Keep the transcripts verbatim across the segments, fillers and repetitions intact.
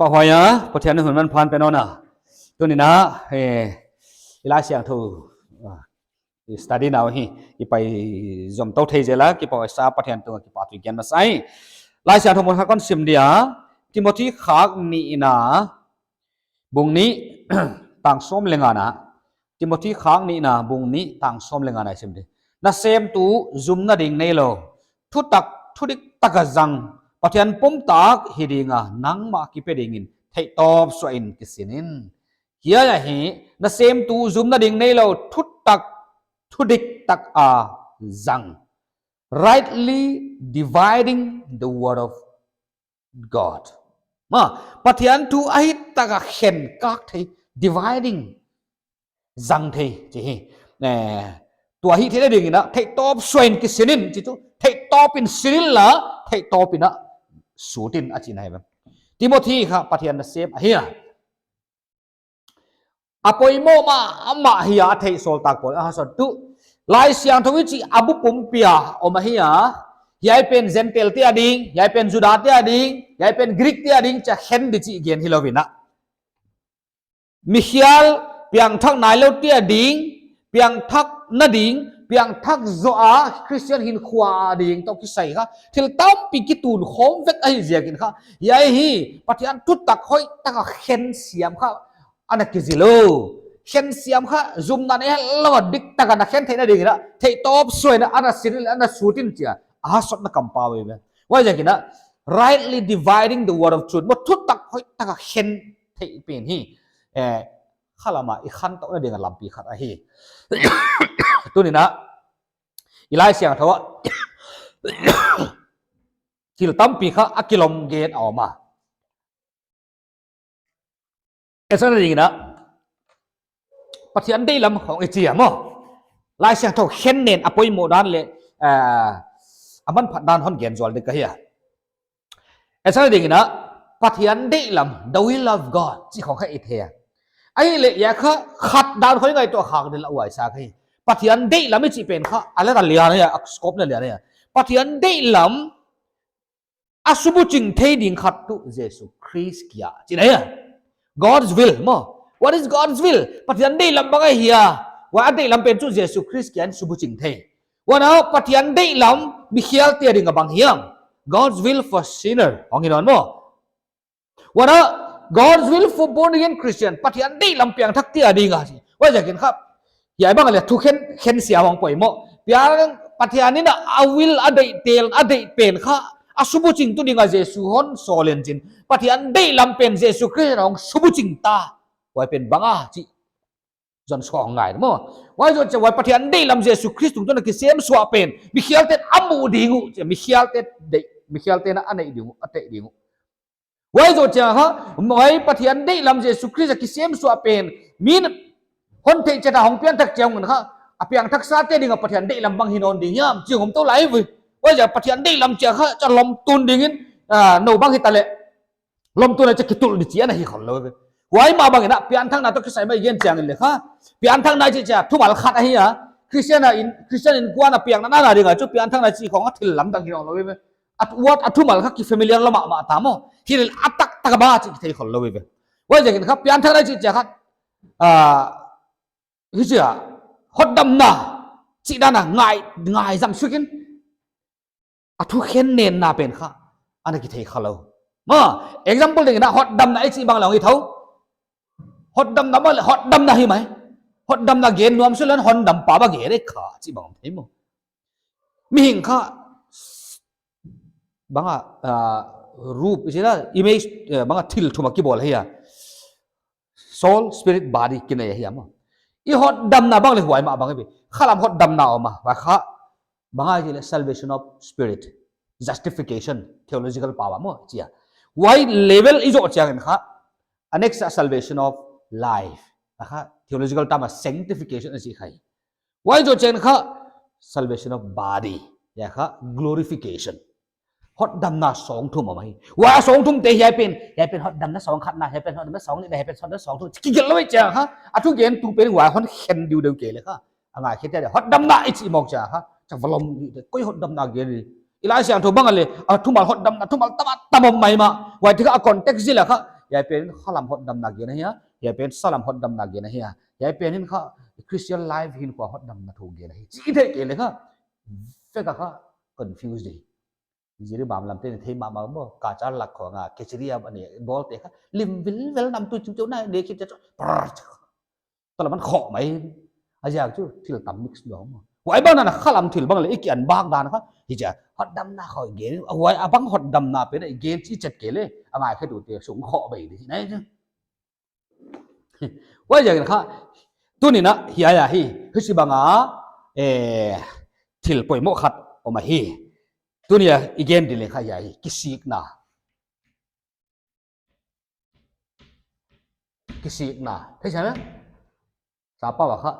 Pahhuai a, Pathian in hun manpha hon pe nawn a. Tuni'n a, eh, i Laisiangthou, ah, i study na uh hi, i pai zom tou thei zel a, kipahhuai sa Pathian tungah kipahthu i gen masa hi. Laisiangthou mun khat kon sim dia, Timothi khat nihna, bung nih, tang sawm leh ngana. Timothi khat nihna, bung nih, tang sawm leh ngana i sim di. Na semtu zumna ding neilou, thutak, thudik taka zang, Pathian pumtak hi dinga, nangmah kipe dingin, theihtawp suahin kisin in. Hiai ahi, na semtu zumna ding neilou, thutak, thudik taka zang. Rightly dividing the word of God. Ma, Pathian thu a hih taka khen kak thei, dividing, zang thei, chi hi. Eh, tua hih theihna dingin a, theihtawp suahin kisin in, chi chu, theihtawpin sin inla, theihtawpin a sut in a chihna hi ve. Timothi kha Pathian nasem ahi a. A poimoh mahmah hi a, a theih sawltak pawl a hahsat tuh. Laisiangthou i chih a bu pumpi a om ahi a. Hiai pen Gentile te ading, hiai pen Juda te ading, hiai pen Greek te ading, chia khen di chih gen hilou in a. Mikhial piangthak nailou te ading, piangthakna ding, piangthak zoh a Christian hinkhua ading toh kisai kha, thil tampi kitun khawm vek ahih ziakin kha. Hiai hi, Pathian thutak hoihtaka khen siam kha, ana kizil uh. Khen siam kha, zumna nei lou a dik taka na khen theihna dingin a, theihtawp suahin a, ana sin in, ana sut in chia, a hahsatna kampau ve. Huaiziakin a, rightly dividing the word of truth. Maw, thutak hoihtaka khen theih pen hi. Eh, khalam a i khantouhna ding a lampi khat ahi. Tuni'n a, i Laisiangthou ah, thil tampi kha a kilawm gen a om a. Ei sa na dingin a, Pathian deihlam khong i chi a maw. Laisiangthou khen nen a poimoh dan leh, ah, a manphat dan hon gen zual ding ka hi a. Ei sa na dingin a, Pathian deihlam, the will of God, chih khong kha i thei a. Ahihleh hiai kha khat dan khong i ngaihtuah khak ding a huai sa ka hi. Pathian deihlam i chih pen kha, a la lian a, a scope na lian a. Pathian deihlam, a subuching thei ding khat tuh Jesu Khrist kia, chihna hia. God's will, maw. What is God's will? Pathian deihlam bang ahia? Huai a deihlam pen chu Jesu Khrist kia in subuching thei. Huan a Pathian deihlam mikhial te ading a bang hiam? God's will for sinner. Hong hi nawn maw. Huan a God's will for born again Christian. Pathian deihlam piangthak te ading a. Huaiziakin kha, hiai bang leh thu khen, khen siam hong poimoh. Piang, Pathian in a will a deih tel, a deih pen kha, a subuching tu ding a Jesu hon sawl in chin. Pathian deihlam pen Jesu Khrist in hong subuching ta. Huai pen bang a chih zon suah hong ngai maw. Huai zoh chiang huai Pathian deihlam Jesu Khrist tungtawn a kisem suah pen, mikhial ten a mu ding uh, mikhial te deih, mikhial ten a neih ding uh, a theih ding uh. Huai zoh chiang kha, huai Pathian deihlam Jesu Khrist a kisem suah pen, min hon theih chiat a hong piangthak chiang un kha, a piangthak sa te ding a Pathian deihlam bang hi nawn ding hiam, chi om tou lai ve. Huaiziak Pathian deihlam chiang kha, chia lawmtun dingin, ah, nou bang hita leh. Lawmtun a chia kitul di chi ana hi khol lou ve. Huai mah bangin a pianthakna toh kisai mai gen chiangin leh kha. Pianthakna chih chia, thumal khat ahi a. Christian a in, Christian innkuan a piangthakna ding a chu pianthakna chih khong a thil lamdang hi nawn lou ve. A word a thumal kha ki familiar lou mahmah ta maw. Hileh a taktak a bang a chih kithei khol lou ve. Huaiziakin kha pianthakna chih chia kha, ah, hichia, hotdamna chih dan a ngai, ngaizam sukin. A thu khen nenna pen kha, ana kithei kha lou. Maw, example dingin a hotdamna i chih bang leng hi thou. Hotdamna maw, hotdamna hi mai. Hotdamna gen nuam suk leng hondampa bang gen e kha, chih bang thei maw. Mihing kha, bang a, ah, rup, i chih a, image, eh, bang a thil thum a kibawl hi a. Soul, spirit, body, kinei hi a maw. I hotdamna bang leh huai mah bang hi ve. Khalam hotdamna om a, huai kha, bang a chih leh salvation of spirit, justification, theological power maw, chia. Huai level i zoh chiangin kha, a next a salvation of life. A kha, theological term a sanctification a chih kha hi. Huai zoh chiangin kha, salvation of body. Hiai kha, glorification. Hotdamna sawng thum om ahi. Huai a sawng thum te hiai pen, hiai pen hotdamna sawng khatna, hiai pen hotdamna sawng nihna, hiai pen hotdamna sawng thum. Kigelh lou chiang kha, a thugentu pen huai hon khen diu deuh kei leh kha. A ngaikhe te hotdamna i chih mawk chia kha. Chia va lawm, koi hotdamna gen di. I Laisiangthou bang a leh, a thumal hotdamna, thumal tam a tam om maimah. Huai ti kha a context zil a kha. Hiai pen khalam hotdamna gen ahi a, hiai pen salam hotdamna gen ahi a, hiai pen in kha Christian life hinkhua hotdamna thu gen ahi. Chi thei kei leh kha, vek a kha confuse di. Jiribam lam te thei mahmah maw, ka char lak khong a, khichdi a ni bawl te kha, lim vilvel nam tu chu chu na, ne khit chu, prr, chu. Tala man khoh mai. A ziak chu thil tam mix dong maw. Huai bang na khalam thil bang leh i ki an bak dan kha. Hichia, hotdamna khong gen, huai a bang hotdamna pen i gen chi chet kei leh, a ngaikhiatute sung khoh bei di. Nai chu. Huaiziakin kha, tuni'n a, hiai ahi, huchibang a, eh, thil poimoh khat om ahi. Tuni a, i gen di leng kha hiai ahi, kisikna. Kisikna. Thei sa na? Sapa wa kha,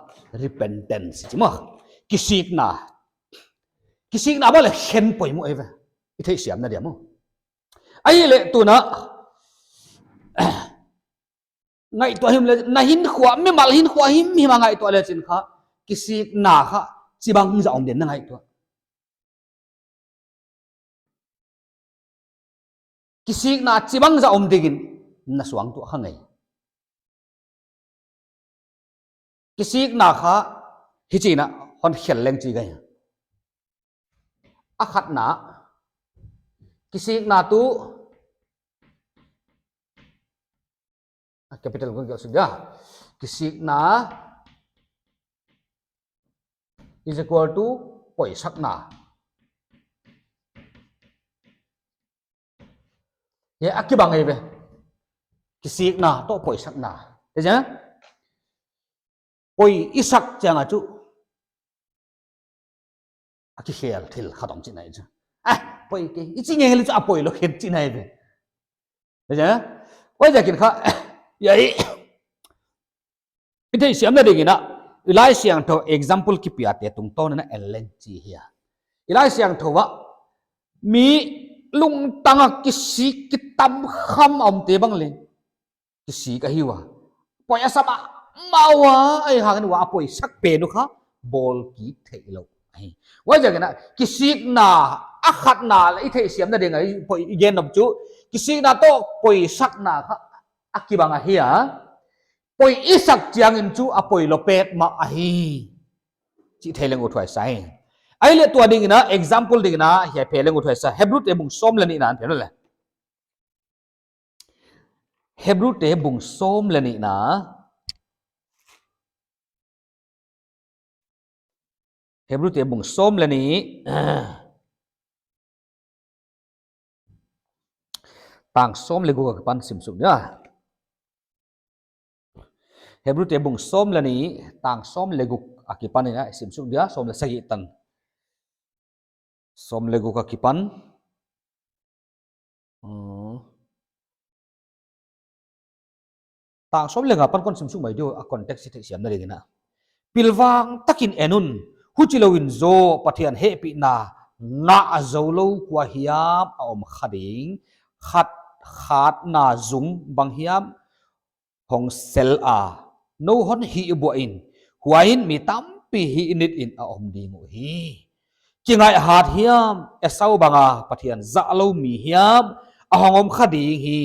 repentance, chi maw. Kisikna. Kisikna bang leh khen poimoh ahi ve. I theihsiamna diam maw. Ahihleh tuni'n a, ngaihtuah himhim leh, na hinkhua, mimal hinkhua himhim a ngaihtuah leh chin kha, kisikna kha, chibang zah om den na ngaihtuah. Kisikna chibang zah om dingin, na suangtuah kha ngei. Kisikna kha, hichi'n a, hon khel leng chi ngei. A khatna, kisikna tuh, a capital kon gelh suk dia. Kisikna is equal to poisakna. Hiai a kibang ahi ve. Kisikna toh poisakna. Thei sa? Poi i sak chiang a chu. A kikhel thil khat om chihna ahi chu. Ah, poi kei. I chi ngei leh chu a poilou khen chihna ahi ve. Thei sa? Huaiziakin kha, hiai. I theihsiamna dingin a, i Laisiangthou example kipiate tungtawn in a en leng chi hi a. I Laisiangthou ah, mi lungtang a kisik kitam kham a omte bang leng. Kisik ahi ua. Poi a sa mahmah ua, ahihhangin ua a poisak pen uh kha, bawl kik theilou. Ahi. Huaiziakin a, kisikna, a khatna leh i theihsiamna ding a, i poi i gen nop chu, kisikna toh poisakna kha, a kibang ahi a. Poi i sak chiangin chu a poilou petmah ahi. Chih thei leng uthuai sa hi. Ahihleh tua dingin a, example dingin a, hiai phei leng uthuai sa. Hebrute bung sawm leh nihna, phei leh. Hebrute bung sawm leh nihna. Hebrute bung sawm leh nih. Tang sawm leh guk akipan sim suk dia. Hebrute bung sawm leh nih, tang sawm leh guk akipan in a sim suk dia, sawm leh sagih tan. Sawm leh guk akipan. Hmm. Tang sawm leh nga apan kon sim suk mai diu a context i theihsiamna dingin a. Pilvang takin en un, huchilouin zaw Pathian hehpihna ngah zoulou kua hiam a om kha ding, khat khatna zung bang hiam hong sel a, nou hon hihbuah in, huai in mi tampi hih nit in a om ding uhi. Kingaihhat hiam, Esau banga Pathian zahlou mi hiam a hong om kha ding hi.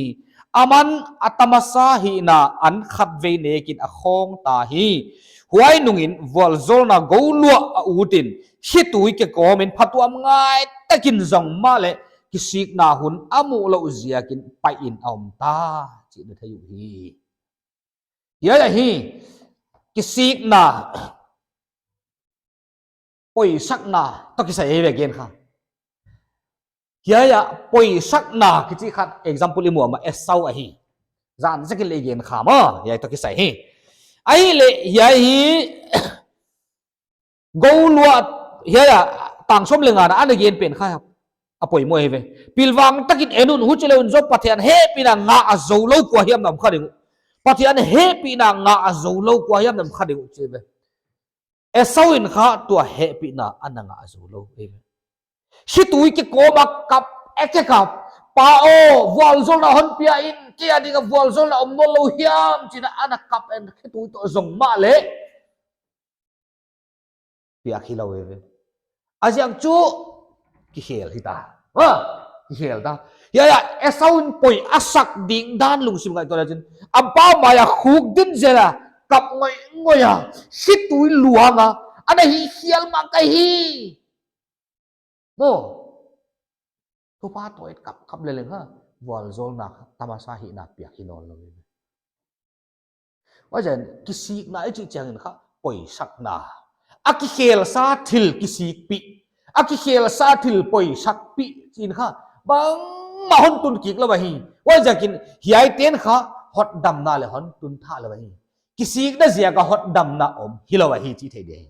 Aman a tamasa hihna an khatvei nekin a khawng ta hi. Huai nungin vualzawlna gouluah a ut in, khitui kikawm in phatuamngai takin zong mahleh kisikna hun a muhlouh ziakin pai in a om ta, chih na thei uhi. Hiai ahi, kisikna, poisakna toh kisai ahi ve gen kha. Hiai a poisakna kichi khat example i mu a, Esau ahi. Zan zek in leng gen kha maw, hiai toh kisai hi. Ahihleh hiai hi, gouluah, hiai a, tang sawm leh nga na ana gen pen kha a poimoh ahi ve. Pilvang takin en un, huchilouin zaw Pathian hehpihna ngah zoulou kua hiam na om kha ding uh. Pathian hehpihna ngah zoulou kua hiam na om kha ding uh chi ve. Esau in kha tua hehpihna ana ngah zoulou ahi ve. Khitui kikawm a kap, e kikap. Pa aw, vualzawlna hon pia in, kei a dinga vualzawlna om nawnlou hiam, chi'n a ana kap in khitui toh zong mahleh piak hilou ahi ve. A ziak chu kikhel hita. Ha, kikhel ta. Hiai a Esau in poi a sak ding dan lungsim ngaihtuah a chin, a pa mai a khuk din zel a, kap ngoingoi a, khitui luang a, ana hih khial mah ka hi. Maw, Toupa toh et kap kap leleng kha, vualzawlna kha, tamasa hihna piak hi nawnlou. Huaiziakin kisikna i chih chiangin kha, poisakna. A kikhelsa thil kisikpih, a kikhelsa thil poisakpih chi in kha, bangmah hon tun kik lou ahi. Huaiziakin hiaite'n kha, hotdamna leh hon tun thei lou ahi. Kisikna ziak a hotdamna om hilou ahi chih theih di ahi.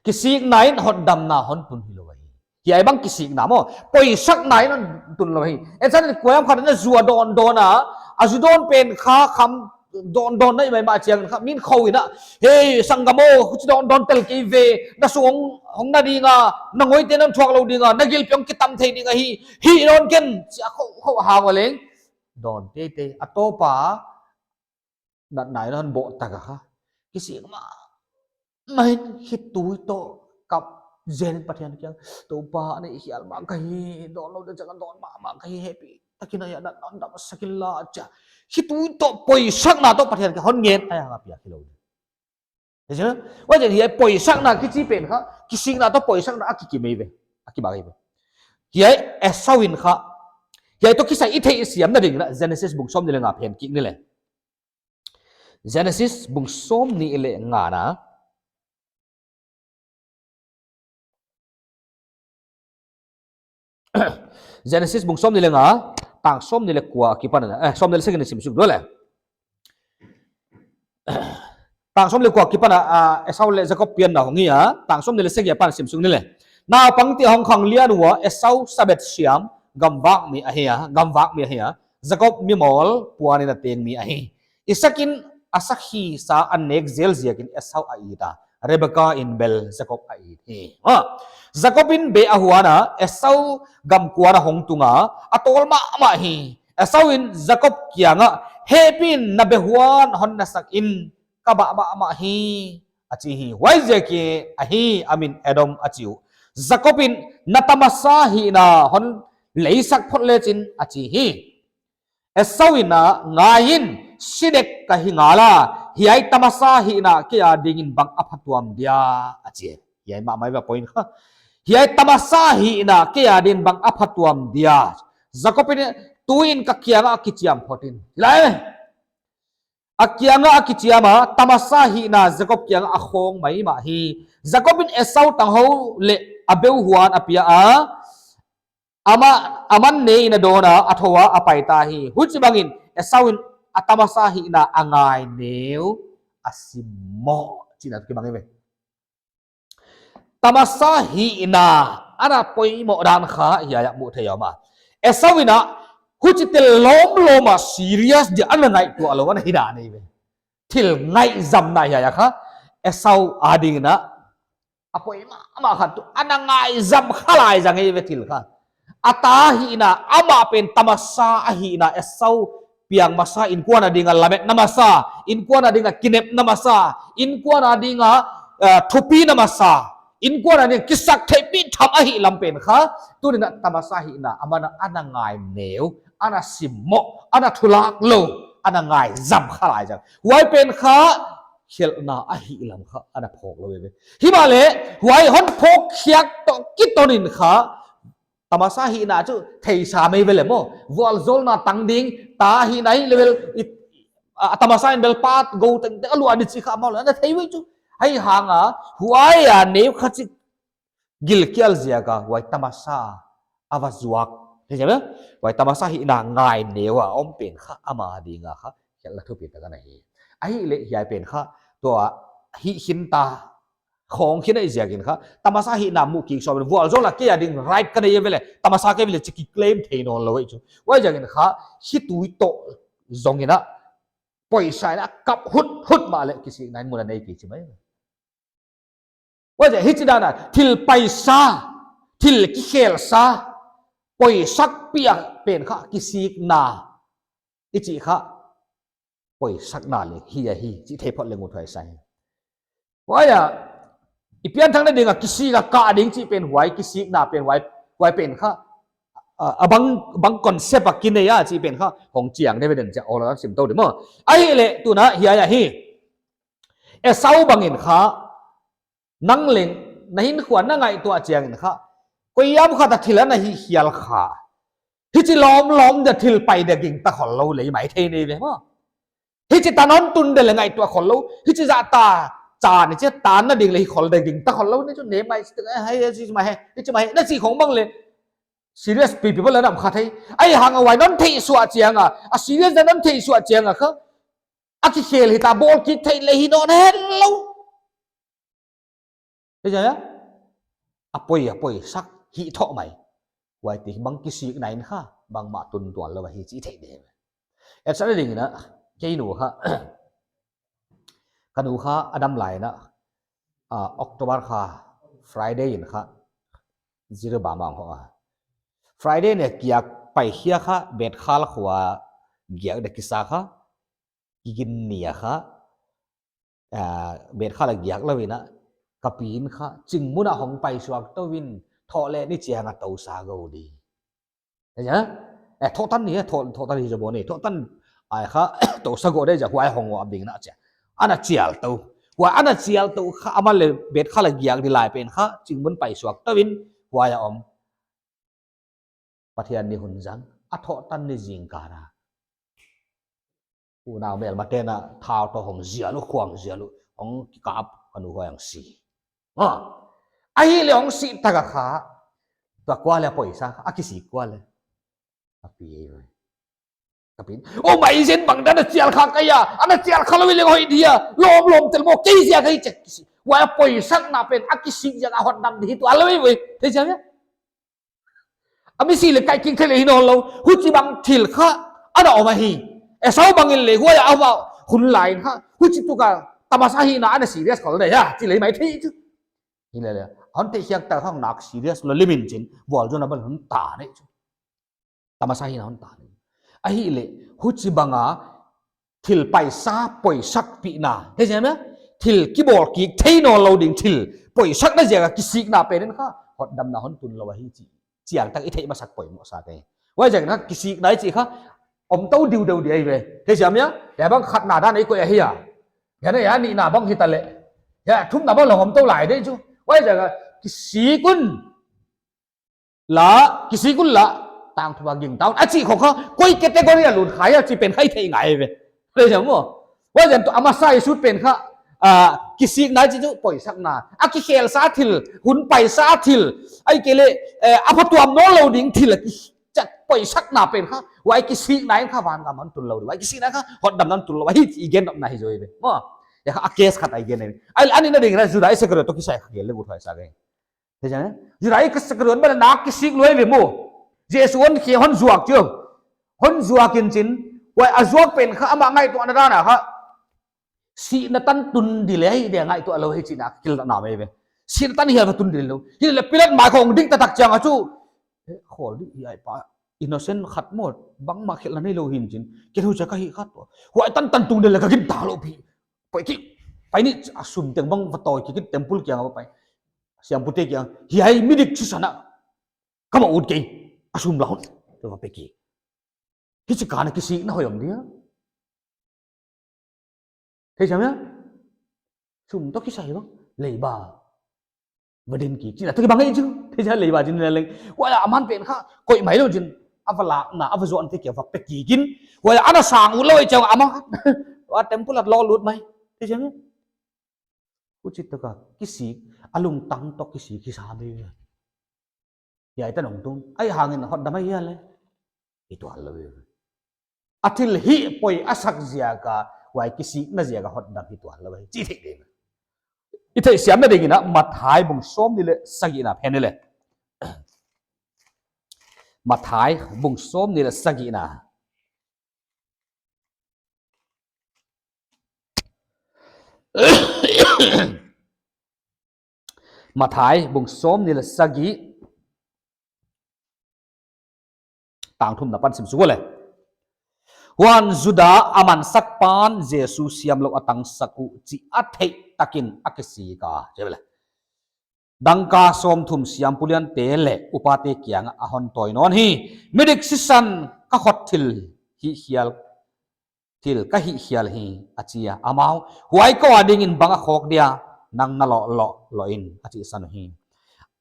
Kisikna in hotdamna hon tun hilou ahi. Hiai bang kisikna maw, poisakna in hon tun lou ahi. Ensan in kuahiam khat in a zu a dawndawn a, a zu dawn pen kha kham dawndawn na i maimah chiang kha, min khou in a, "Hei, sanggam aw, huchi dawndawn tel kei ve, na sung hong, hong na ding a, na ngoite'n hon thuak lou ding a, na gilpi hong kitam thei ding ahi, hih nawn ken," chi a khou khou a hang ua leng. Dawn teitei, a tawp a, natna in hon bawh tak a kha, kisik mahmah in khitui toh kap zen in Pathian kiang, "Toupa, ana hih khial mah ka hi, dawn lou di chiang a dawn mahmah ka hi, hehpihtakin hiai a natna hon damsak inla," chi a. Khitui toh poisakna toh Pathian kiang hon ngen a, a piak hilou. Huaiziakin hiai poisakna kichi pen kha, kisikna toh poisakna a kikim eive. A kibang eive. Hiai Esau in kha, hiai toh kisai i theihsiamna ding in a Genesis bung sawmnih leh nga phen kik ni leh. Genesis bung sawmnih leh nga na. Genesis bung sawmnih leh nga, tang sawmnih leh kua akipan a, eh, sawmnih leh sagih in sim suk dua leh. Tang sawmnih leh kua akipan a, ah, Esau leh Jakob pianna hong hi a, tang sawmnih leh sagih apan sim suk ni leh. Naupangte hong khang lian ua, Esau sabet siam, gamvak mi ahi a, gamvak mi ahi a, Jakob mimawl puan in a teng mi ahi. Isaak in a sakhi sa a nek zel ziakin Esau a it a, Rebeka in bel Jakob a it hi. Ha. Jakob in beh a huan a, Esau gamkuan a hong tung a, a tawl mahmah hi. Esau in Jakob kiang ah, "Hehpih in na beh huan hon na sak in, ka bah mahmah hi," a chi hi. Huaiziak ahi a min Edom a chi uh. Jakob in, "Na tamasa hihna hon leisak phot lechin," a chi hi. Esau in a, "Ngai in, si dek ka hi ngal a, hiai tamasa hihna kei a dingin bang a phatuam dia," a chi. Hiai mahmah eive point kha. "Hiai tamasa hihna kei a dingin bang a phatuam dia. Jakob in, tu in ka kiang ah kichiam phot in." Lai. A kiang ah a kichiam a, tamasa hihna Jakob kiang ah a khawng maimah hi. Jakob in Esau tanghou leh a beh huan a pia a, amah, aman ne in a dawn a, a thou a, a pai ta hi. Huchibangin Esau in a tamasa hihna a ngai neu, a simmoh. Chihna toh kibang eive. Tamasa hihna ana poimoh dan kha hiai ah muh theih a om a. Esau in a, huchite lawmlawm a serious dia ana ngaihtuah lou ana hi dan eive. Thil ngaihzamna hiai ah kha, Esau a dingin a, a poimoh mahmah khat tuh, ana ngaihzam kha lai zang eive thil kha. A ta hihna, amah pen tamasa ahihna, Esau piang masa, inkuan a ding a lametna masa, inkuan a ding a kinepna masa, inkuan a ding a, eh, thupina masa, inkuan a ding a kisaktheihpih tham ahih lam pen kha, tuni'n a tamasa hihna, aman a ana ngai neu, ana simmoh, ana thulak lou, ana ngaihzam kha lai zang. Huai pen kha, khelhna ahih lam kha, ana phawk lou eive. Himahleh, huai hon phawk khiak toh kiton in kha, tamasa hihna chu theisa mai ve le maw. Vualzawlna tang ding, ta hihna hi level it, a, tamasa in bel pa gou tengteng a luah di chih kha amau leh ana thei ve chu. Ahihhang a, huai a neu kha chik gilkial ziak a, huai tamasa a va zuak. Thei ziak a, huai tamasa hihna ngai neu a om pen kha ama ding a kha khelhna thupi tak ana hi. Ahihleh hiai pen kha, tua hih khin ta khawng khin ahih ziakin kha, tamasa hihna muh kik sawm in, vualzawlna kei a ding right ka nei ve le, tamasa kei ve le chih kiclaim thei nawnlou ahi chu. Huaiziakin kha, khitui toh zong in a, poisa in a kap huthut mahleh kisikna in mun a nei kei chi mai. Huaiziak hichi dan a, thil paisa, thil kikhelsa, poisakpih a pen kha, kisikna i chih kha, poisakna leh hi ahi, chih thei phot leng uthuai sa hi. Huai a, i pianthakna ding a kisik a kah ding chih pen huai, kisikna pen huai, huai pen kha, a, a bang, bang concept a kinei a chih pen kha hong chiang deuh ve den chia, awl a sim tou di maw. Ahihleh tuna hiai ahi. Esau bangin kha, nang leng, na hinkhua na ngaihtuah chiangin kha, koiham khat a thil ana hih hial kha, hichi lawmlawm dia thil pai dia gingta khollou leh maithei nei ve maw. Hichi tan hon tun dia leh ngaihtuah khollou, hichi zah ta, cha ni chia tan na ding leh hi khol dia gingta khollou, ni chu ne mai, hai, hichi mai, hichi mai, na chih khong bang leh serious pipi bang leh nam kha thei. Ahihhang a huai non theih suah chiang a, a serious dia non theih suah chiang a kha, a kikhel hita, bawl kik theih leh hi nawn helou. Hichi a, a poi, a poisak hi thoh mai. Huai ti bang kisikna in kha, bangmah tun tuan lou ahi chih theih deuh. Etsakna dingin a, kei nu kha, ka nu kha a dam lai in a, a, October kha, Friday in kha, zero ba mang ho a. Friday in a kiak pai hia kha, Betkhal khua giak dia kisa kha, kigin ni a kha, a, Betkhal a giak lou in a, ka pi in kha, Chingmun a hong paisuak tou in, thoh leh ni chiang a tousa gou di. Hichi a, eh, thoh tan ni, eh, thoh, thoh tan hi zaw bo ni, thoh tan, ai kha, tousa gou di chia, huai hong om ding na chia. Ana chial tou. Huai ana chial tou kha, amah leh Betkhal a giak di lai pen kha, Chingmun paisuak tou in, huai a om. Pathian ni hun zang, a thoh tan ni zingkal a, unau melmate'n a thau toh hong zial uh, khuang zial uh, hong kikap, ka nu huai hong si. Ha. Ahihleh hong si tak a kha, tua kua leh poisa, a kisik kua leh. A pi ei ve. Ka pi in, "Oh, mai zen bang dan a chial kha ka hia, ana chial kha lou leng hoih dia, lawmlawm tel maw, kei ziak ahi chia kisik." Huai a poisakna pen, a kisik ziak a hotdam di hi tuan lou ve. Thei chia ve. A misi leh kai king thei leh hi nawn lou. Huchibang thil kha ana om ahi. Esau bangin leh huai a om a hun lai in kha, huchi tuk a tamasa hihna ana serious khol deuh a, chi leh maithei chu. Hilele, hon theih khiak tak a kha nak serious lou lim in chin, vualzawlna bang hon ta deuh chu. Tamasa hihna hon ta deuh. Ahihleh, huchibang a thil paisa poisak pihna, thei chia ve? Thil kibawl kik thei nawn lou ding thil poisakna ziak a kisikna pen in kha, hotdamna hon tun lou ahi chih chiang tak i theih masak poimoh sa kei. Huaiziakin kha kisikna i chih kha, om tou diu deuh di ahi ve. Thei chia ve? Hiai bang khatna dan i koih ahi a. Hiai na hiai nihna bang hita leh, hiai thumna bang leng om tou lai deuh chu. Huaiziakin kisik un la, kisik un la, tangthum a gingta un, a chih khong kha, koi category a lut kha hia chih pen kha i theih ngai ve. Thei chia maw? Huaiziakin tua a masa i sut pen kha, a, kisikna chih chu poisakna. A kikhelsa thil, hun paisa thil, ahihkeileh, eh, a phatuam nawn lou ding thil a ki, chat poisakna pen kha, huai kisikna in kha vangam hon tun lou di. Huai kisikna kha, hotdamna hon tun lou. Huai hi i gen nopna hi zaw ve. Maw? Hiai kha a case khat i gen ve. Ai, a nihna dingin a Juda Iskariot toh kisai kha gel leh ut huai sa kei. Thei chia ve? Juda Iskariot bang nak kisik lou ve maw. Jesu hon khe hon zuak chu. Hon zuak in chin. Huai a zuak pen kha amah ngaihtuahna dan a kha, sihna tan tun di leh hi dia ngaihtuah lou hi chihna kilna mai ve. Sihna tan hial va tun di lou. Hilele Pilat mai khong ding taktak chiang a chu, eh, khawl di hiai pa, innocent khat maw, bangmah khelhna neilou hi'n chin. Ken huchia ka hi kha tua. Huai tan tan tung di leh ka gingta lou pi. Poi kik, pai ni, a sum teng bang va tawi kik in temple kiang a va pai. Siampute kiang, hiai midik chu san a, ka va ut kei, a sum la hon, va pe kik. Hichi kha na kisikna hoih om dia. Thei chia ve? Sum toh kisai bang, leiba va din kik, chihna toh kibang ei chu. Thei chia, leiba din leng. Huai a aman pen kha, koih mai lou chin, a va lakna, a va zuante kiang va pe kik in. Huai ana sang ut lou ei chia amah, huai temple a lou lut mai. Thei chia ve? Huchi tak a kisik, a lungtang toh kisik hi sa mai ve. Hiai tan hong tung, ahihhangin hotdam ahi a leh, hi tuan lou ve. A thil hih poi a sak ziak a, huai kisikna ziak a hotdam hi tuan lou ve. Chih theih deuh. I theihsiamna dingin a Matthai bung sawmnih leh sagihna phen ni leh. Matthai bung sawmnih leh sagihna. Matthai bung sawmnih leh sagih, tang thumna pan sim suk leh. Huan Juda a mansak pan Jesu siamlouh a tangsak uh chih a theih takin a kisik a. Chi ve leh. dangka sawmthum siampu liante leh upate kiangah a hon tawi nawn hi. Midik sisan ka khot thil hihkhial, thil ka hihkhial hi, a chi a. Amau, huai kou adingin bang a khawk dia, nang na loh loh loh in, a chih san uh hi.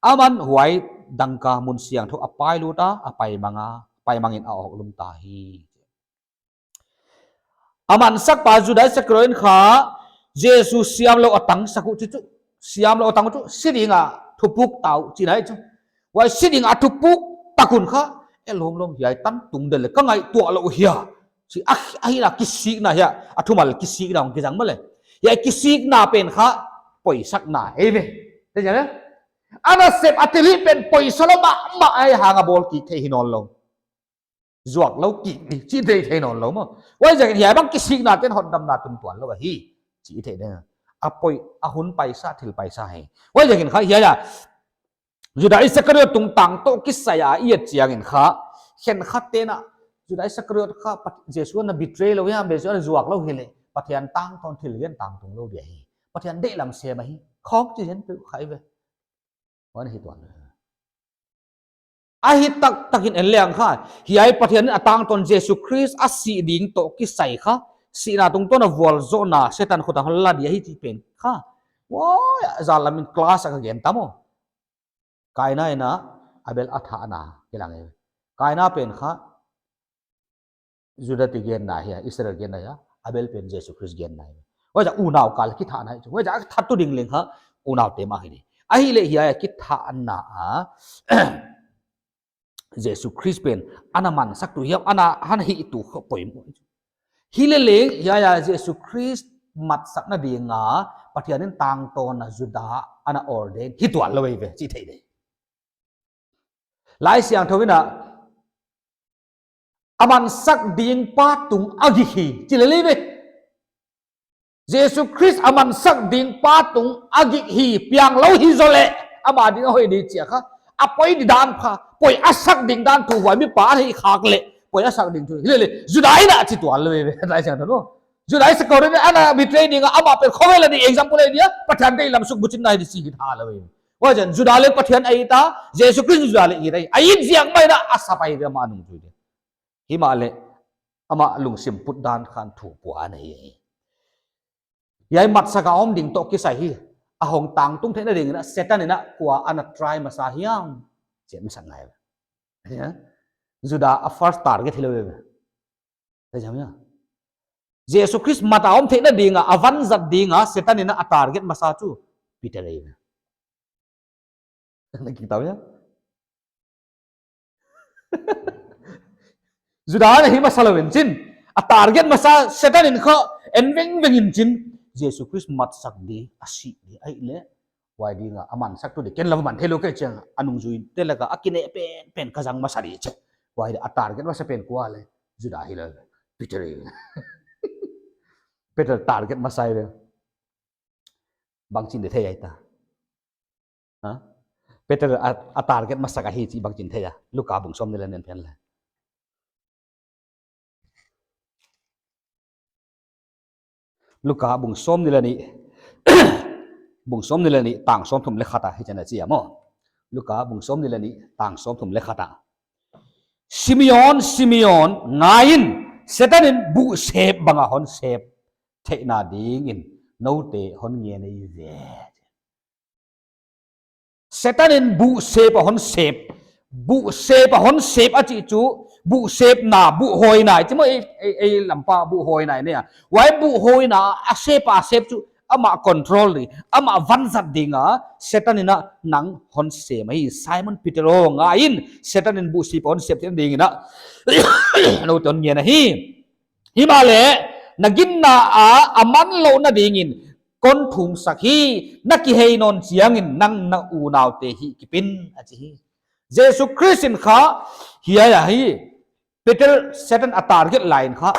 Aman huai dangka mun siangthou a pai lut a, a pai mang a, pai mangin a awk lum ta hi. A mansakpa Juda Iskariot in kha, Jesu siamlou a tangsak uh chi chu, siamlou a tang uh chu, si ding a thupuk ta uh chihna hi chu. Huai si ding a thupuk tak un kha, e lawmlawm hiai tan tung den leh ka ngaihtuah lou hia, chi a, a hihna kisikna hia, a thumal kisikna hong kizang mahleh, hiai kisikna pen kha poisakna hi ve. Te jang e? A nasep a thilhih pen poisa lou mahmah ahihhang a bawl kik thei hi nawnlou. Zuak lou kik di, chi thei thei nawnlou maw. Huaiziakin hiai bang kisikna ten hotdamna tun tuan lou ahi, chi thei ding. A poi, a hun paisa, thil paisa hi. Huaiziakin kha hiai a, Juda Iskariot tungtang toh kisai a i et chiangin kha, khenkhat ten a, Juda Iskariot kha Pat-, Jesu ana betray lou hiam, Jesu ana zuak lou hileh, Pathian tangtawn thil gen tangtung lou dia hi. Pathian deihlam sem ahi. Khawng chi zen peuh kha hi ve. Huan hi tuan. Ahi taktakin en leng kha, hiai Pathian in a tangtawn Jesu Khrist a sih ding toh kisai kha, sihna tungtawn a vualzohna Setan khut a hon la dia hi chih pen kha. Huai, zan lamin class a ka gen ta maw. Kaina in a Abel a thahna kilang e. Kaina pen kha Juda te genna hi a, Israel genna hi a, Abel pen Jesu Khrist genna hi. Huaiziak unau kal kithahna hi chu. Huaiziak a thahtu ding leng kha unaute mah hi di. Ahihleh hiai a kithahna a Jesu Khrist pen ana mansaktu hiam, ana hon hihtu kha poimoh. Hileleng hiai a Jesu Khrist matsakna ding a Pathian in tangtawn a Juda ana ordain hi tuan lou ve, chi thei di. Laisiangthou in a, a mansak ding pa tung a gik hi, chi lel hi ve. Jesu Khrist a mansak ding pa tung a gik hi, piang lou hi zaw leh, ama ding a hoih di chi a kha. A poi di dan pha, poi a sak ding dan thu huai mi pa a hih khak leh, poi a sak ding thu. Hileleh, Juda in a chi tuan lou ve, Laisiangthou in a. Juda Iskariot ana betray ding a, amah pen khovel a di example a di a, Pathian deihlam suk buchinna hi di chih hi tha lou ve. Huaiziakin Juda leng Pathian a it a, Jesu Khrist Juda leng a it a, a it ziak mai in a sap ahi ve ama nungzui di. Himahleh, ama lungsim put dan khan thu pua ana hi. Hiai matsak a om ding toh kisai hi, a hong tangtung theihna ding in a Setan in a kua ana try masa hiam, chi a masak ngai. Hia? Juda a first target hi lou ve. Te jam ya. Jesu Khrist mat a om theihna ding a, a vanzat ding a, Setan in a target masa chu Peter ahi ve. Na kitaw ya? Juda na hi masa lou in chin. A target masa Setan in kha en vengveng in chin. Jesu Khrist matsak di, a sih di, ahihleh. Huai ding a, a mansaktu di, ken lou man thei lou kei chiang, a nungzuite laka, a kine pen, pen ka zang masa di chi. Huai di, a target masa pen kua leh, Juda hi lou. Peter hi. Peter target masa hi ve. Bangchin di thei ai ta. Ha? Peter a, a target masak ahi chih bangchin thei a. Luka bung sawmnih leh nih en pen leh. Luka bung sawmnih leh nih, bung sawmnih leh nih tang sawmthum leh khat a, hichi'n a chi a maw. Luka bung sawmnih leh nih tang sawmthum leh khat a. Simeon, Simeon, ngai in, Setan in buhsep bang a hon sep theihna ding in, noute hon ngen ahi ve. Setan in buhsep a hon sep. Buhsep a hon sep a chih chu, buhsepna, buhhawina, chih maw ei, ei, ei lampa buhhawina nei a. Huai buhhawina a sep a sep chu, amah control ding, amah vanzat ding a, Setan in a nang hon sem ahi, Simon Peter aw ngai in, Setan in buhsep a hon sep theihna ding in a, noute hon ngen ahi. Himahleh, na ginna a, a man louhna ding in, kon thumsak hi, na kihei nawn chiang in nang na unaute hih kip in, a chi hi. Jesu Khrist in kha, hiai a hi, Peter Setan a target lai in kha,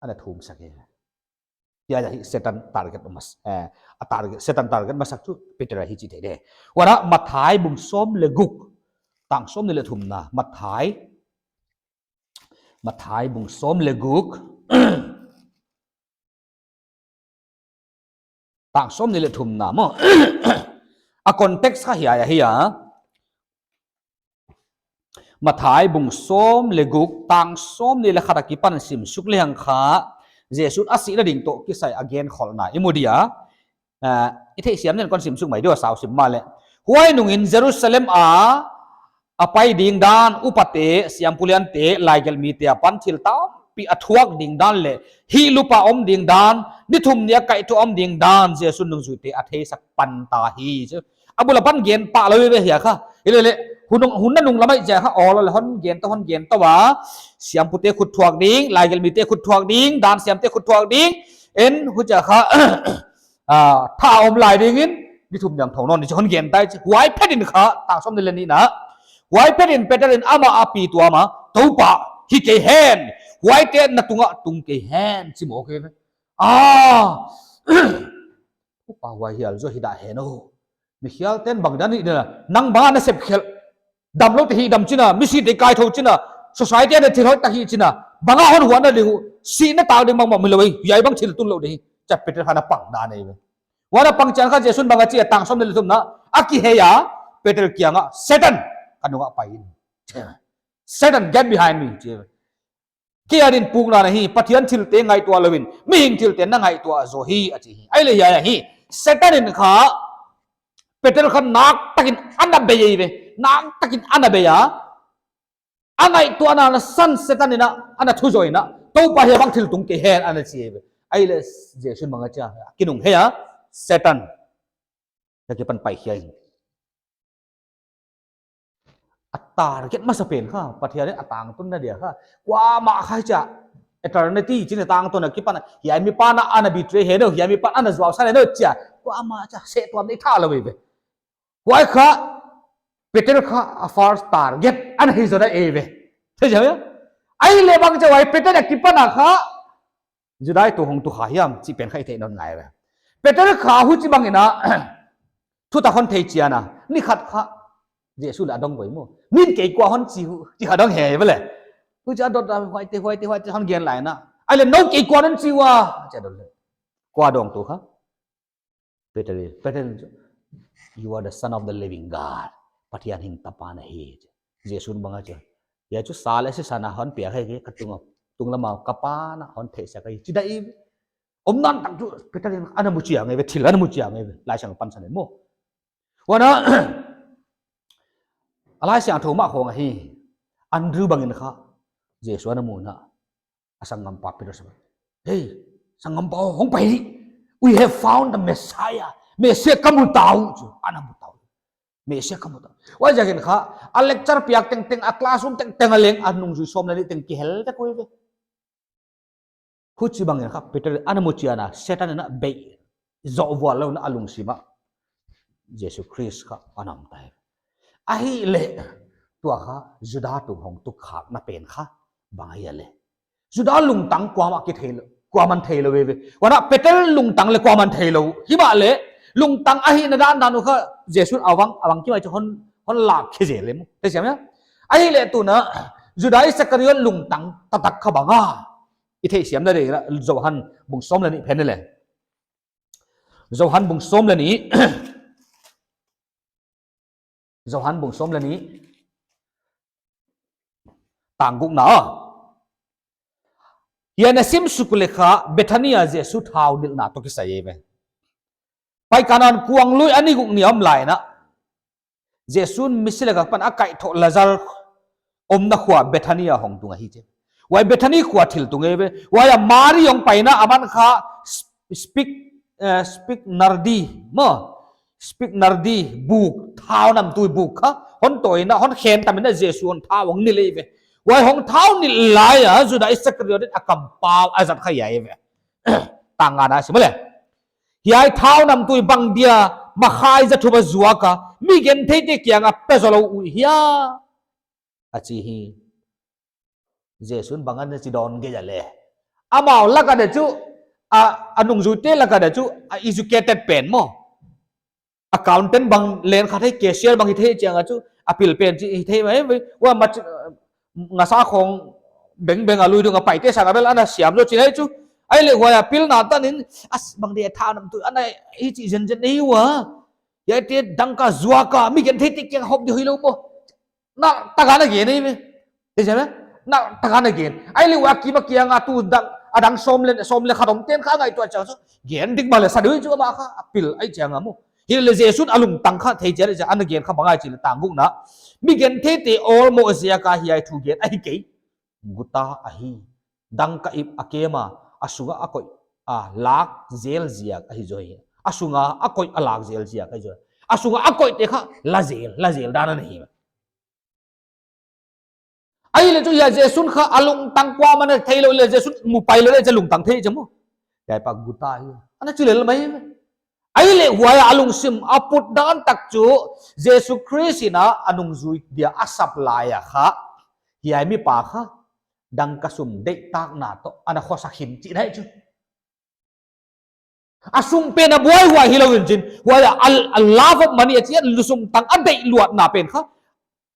ana thumsak hi. Hiai a hi Setan target mas, eh, a target, Setan target masak chu Peter ahi chi thei di. Huan a Mathai bung sawm leh guk, tang sawmnih leh thumna, Mathai, Mathai bung sawm leh guk. Tang sawmnih leh thumna maw. A context kha hiai ahi a. Mathai bung sawm leh guk tang sawmnih leh khat akipan simsuk lehang kha, Jesu'n a sihna ding toh kisai a genkholhna i mu dia. Ah, i theihsiam nen kon simsuk mai diu a, sau sim mahleh. Huai nungin Jerusalem a a pai ding dan, upate, siampu liante, laigelhmite apan thil tampi a thuak ding dan leh, hihlup a om ding dan, ni thum ni a kaihthoh om ding dan, Jesu'n nungzuite a theisak pan ta hi. A bul apan gen pah lou ve hiai kha. Hileleh, hun, hun a nung lam ah chia kha, awl leh hon gen tou, hon gen tou a. Siampute khut thuak ding, laigelhmite khut thuak ding, dan siamte khut thuak ding. En, huchia kha, ah, tha om lai dingin, ni thum ni a thou nawn ni chi hon gen ta hi. Huai phetin kha, tang sawmnih leh nihna. Huai phetin Peter in amah a pi tuam a, Toupa, hi kei hen. Huaite na tungah tung kei hen, chi mawk hi ve. Ah, Toupa, huai hial zaw hi dah hen aw. Mikhialte'n bang dan hi ding a, nang bang a na sep khelh. Damloute hih dam chi'n a, misite kaithou chi'n a, society a na thil hoih tak hih chi'n a, bang a hon huan na ding uh, sihna tak ding bangmah om lou hi, hiai bang thil tun lou ding hi, chia Peter kha na pang dan ahi ve. Huan a pang chiang kha Jesu'n bang a chi a, tang sawmnih leh thumna, a kihei a, Peter kiangah, Satan, ka nungah pai in. Satan, get behind me, chi. Kei a din pukna na hi, Pathian thilte ngaihtuah louin, mihing thilte na ngaihtuah zaw hi, a chi hi. Ahihleh hiai ahi, Satan in kha, Peter kha nak takin ana bei ahi ve, nak takin ana bei a, a ngaihtuahna na san Satan in a, ana thu zaw in a, Toupa, hiai bang thil tung kei hen, ana chi ahi ve. Ahihleh Jesu'n bang a chi a, kinunghei a, Satan, ka kipan pai khia in. A target masa pen kha, Pathian in a tangtunna dia kha. Kuamah kha chia, eternity chi'n a tangtun akipan a, hiai mi pan a ana betray hen aw, hiai mi pan ana zuausan hen aw chia. Kuamah chia, seh tuam nei tha lou ve. Huai kha, Peter kha a first target ana hi zaw ahi ve. Thei chia ve? Ahihleh bang chia huai Peter akipan a kha, Juda te hong tu kha hiam, chi pen kha i theih nawn ngai ve. Peter kha huchibangin a, thutak hon thei chiang a, ni khat kha, Jesu leh a dong voi maw. Min kei kua hon chi uh, chi kha dong hi ve leh. Huchia dot a, huaite, huaite, huaite hon gen lai in a. Ahihleh nou kei kua non chi ua, chia dot leh. Kua dong tu kha. Peter, Peter, you are the Son of the living God. Pathian hing tapa na hi. Jesu'n bang a chi. Hiai chu sa leh sisa na hon piak hi kei, ka tung a, tunglam a ka Pa na hon theisak hi, chi dan ahi. Omdan tak chu Peter in ana mu chiang ahi ve, thil ana mu chiang ahi ve, Laisiangthou pansan in maw. Huan a, a Laisiangthou mah khong ahi, Andrew bangin kha, Jesu ana mu in a, a sanggampa Peter sa, "Hey, sanggampa, hong pai ni. We have found the Messiah. Messiah ka mu ta uh," chu, ana mu ta uh. Messiah ka mu ta uh. Huaiziakin kha, a lecture piak tengteng, a classroom tengteng a leng, a nungzui sawm leh nih teng kihel tek uh ve. Huchibangin kha, Peter ana mu chiang a, Satan in a bei zoh vual lou in a, a lungsim ah Jesu Khrist kha ana om ta hi. Ahihleh, tua kha, Juda tung hong tu khakna pen kha, bang ahia leh. Juda lungtang kuamah kithei lou, kuaman thei lou ve ve. Huan a Peter lungtang leh kuaman thei lou. Himahleh, lungtang ahihna dandan uh kha, Jesu'n a vang, a vang kimai chu hon, hon lak khe zel leh maw. Thei siam hia? Ahihleh tu'n a, Juda Iskariot lungtang taktak kha bang a. I theihsiamna ding in a, Johan bung sawm leh nih phen leh. Johan bung sawm leh nih. Johan bung sawm leh nih. Tang gukna. Hiai na simsuk leh kha Bethany a Jesu thau nilhna toh kisai ahi ve. Pai Kanan kuang lui a ni guk ni om lai in a, Jesu'n misi lak apan a kaihthoh Lazar omna khua Bethany a hong tung ahi chi. Huai Bethany khua thil tung ahi ve. Huai a Mari hong pai in a, aman kha sp-, spik, eh, spikenard maw. Spikenard buk, thau namtui buk kha hon tawi in a, hon khen tam in a, Jesu hon thau hong nilh ahi ve. Huai hong thau nilh lai a, Juda Iskariot in a kampau a zat kha ahi ve. Tang ngana sim leh. Hiai thau namtui bang dia makhai za thum a zuak a, mi gentheite kiangah pe zaw lou uh hia, a chi hi. Jesu'n bang ana chi dawn kei a leh. Amau lak a di chu, a, a nungzuite lak a di chu, a educated pen maw. Accountant bang leng kha thei, cashier bang hi thei chiang a chu, a pil pen chi hi thei mai, huai ma chi, ngasa khong bengbeng a lui dung a paite sang a bel ana siam zaw chi hi chu, Ahihleh huai a pilna tanin, as bang dia tha nam tu, ana hichi zenzen nei ua. Hiaite dangka zuaka, mi gentheite kiang hop di hoih lou maw. Na, taka na gen ei ve. Te jam e? Na, taka na gen. Ahihleh huai a kim a kianga tu dang, a dang sawm leh, sawm leh khat om ten kha ngaihtuah chiang chu. Gen dik mahleh sa di chu ama kha, a pil ai chiang a maw. Hileh Jesu'n a lungtang kha thei chiang, ana gen kha bang ahia chih leh tang gukna. Mi gentheite awlmoh ziaka hiai thu gen ahi kei. Guta ahi. Dangka ip a kem a, a sunga a koih a lak zel ziak ahi zaw hi. A sunga a koih a lak zel ziak ahi zaw. A sunga a koihte kha la zel, la zel dan ana hi. Ahihleh chu hiai Jesu'n kha a lungtang kuamah ana thei lou leh Jesu'n mu pai lou leh chu lungtang thei chu maw. Hiai pa guta hi. Ana chi lel mai. Ahihleh huai a lungsim a put dan tak chu Jesu Khrist in a nungzui dia a sap lai a kha. Hiai mipa kha dangka sum deihtakna toh ana khosa khin chih ahi chu. A sum pen a buaihuai hilou in chin. Huai a, a, a love of money a chi a, sum tang a deih luatna pen kha.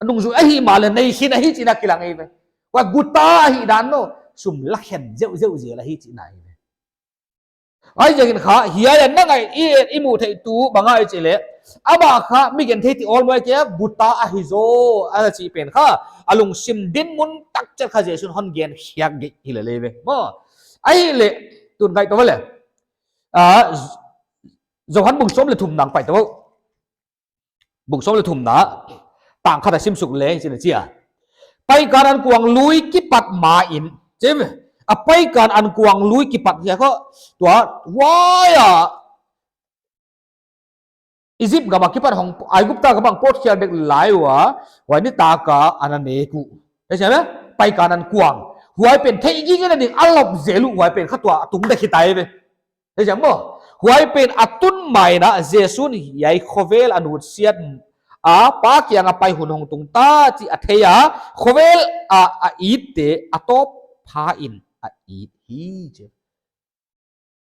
A nungzui ahih mahleh nei khin ahi chihna kilang ei ve. Huai guta ahih dan maw. Sum la khen zeuhzeuh zel ahi chihna ei ve. Huaiziakin kha, hiai a na ngai i, i mu theih tu bang ahia chih leh. Ama kha, mi gentheite awlmoh kia guta ahi zaw, ana chih pen kha. A lungsim dinmun tak chiat kha Jesu'n hon gen khiak gei hi lel ei ve. Maw. Ahihleh, tun ngaihtuah ve leh. Ah, Johan bung sawm leh thumna pai tou. Bung sawm leh thumna, tang khat a sim suk leng, chih na chi a. Paikan ankuang lui kipat ma in, chi ve, a paikan ankuang lui kipat hiai kha, tua, huai a, Egypt gam a kipan hong, Aigupta gam a hong pawtkhiak dek lai ua, huai nitaka ana nek uh. Te chi ve, paikan ankuang. Huai pen theih gige na ding, a lop zel uh, huai pen kha tua, a tung dek hi tai ve. Te jam maw. Huai pen a tun ma in a Jesu'n hiai khovel a nutsiat a Pa kianga pai hun hong tung ta chih a thei a, khovel a, a itte a tawp pha in a it hi chi.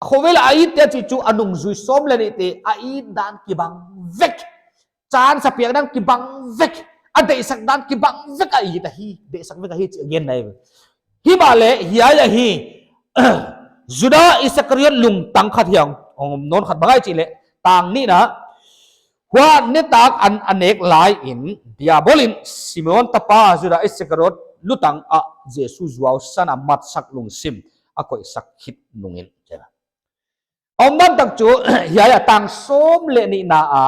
Khovel a itte a chih chu a nungzui sawm leh nihte a it dan kibang vek. Chance a piak dan kibang vek. A deihsak dan kibang vek a it ahi. Deihsak vek ahi chih a gen na ei ve. Himahleh, hiai ahi, Juda Iskariot lungtang khat hiam, hong om nawn khat bang ahia chih leh, tang nihna, huai nitak an, a nek lai in, Diabol in, Simon tapa Juda Iskariot lutang ah Jesu zuausan a matsak lungsim, a koihsak khit nungin. Om dan tak chu, hiai a tang sawm leh nihna a,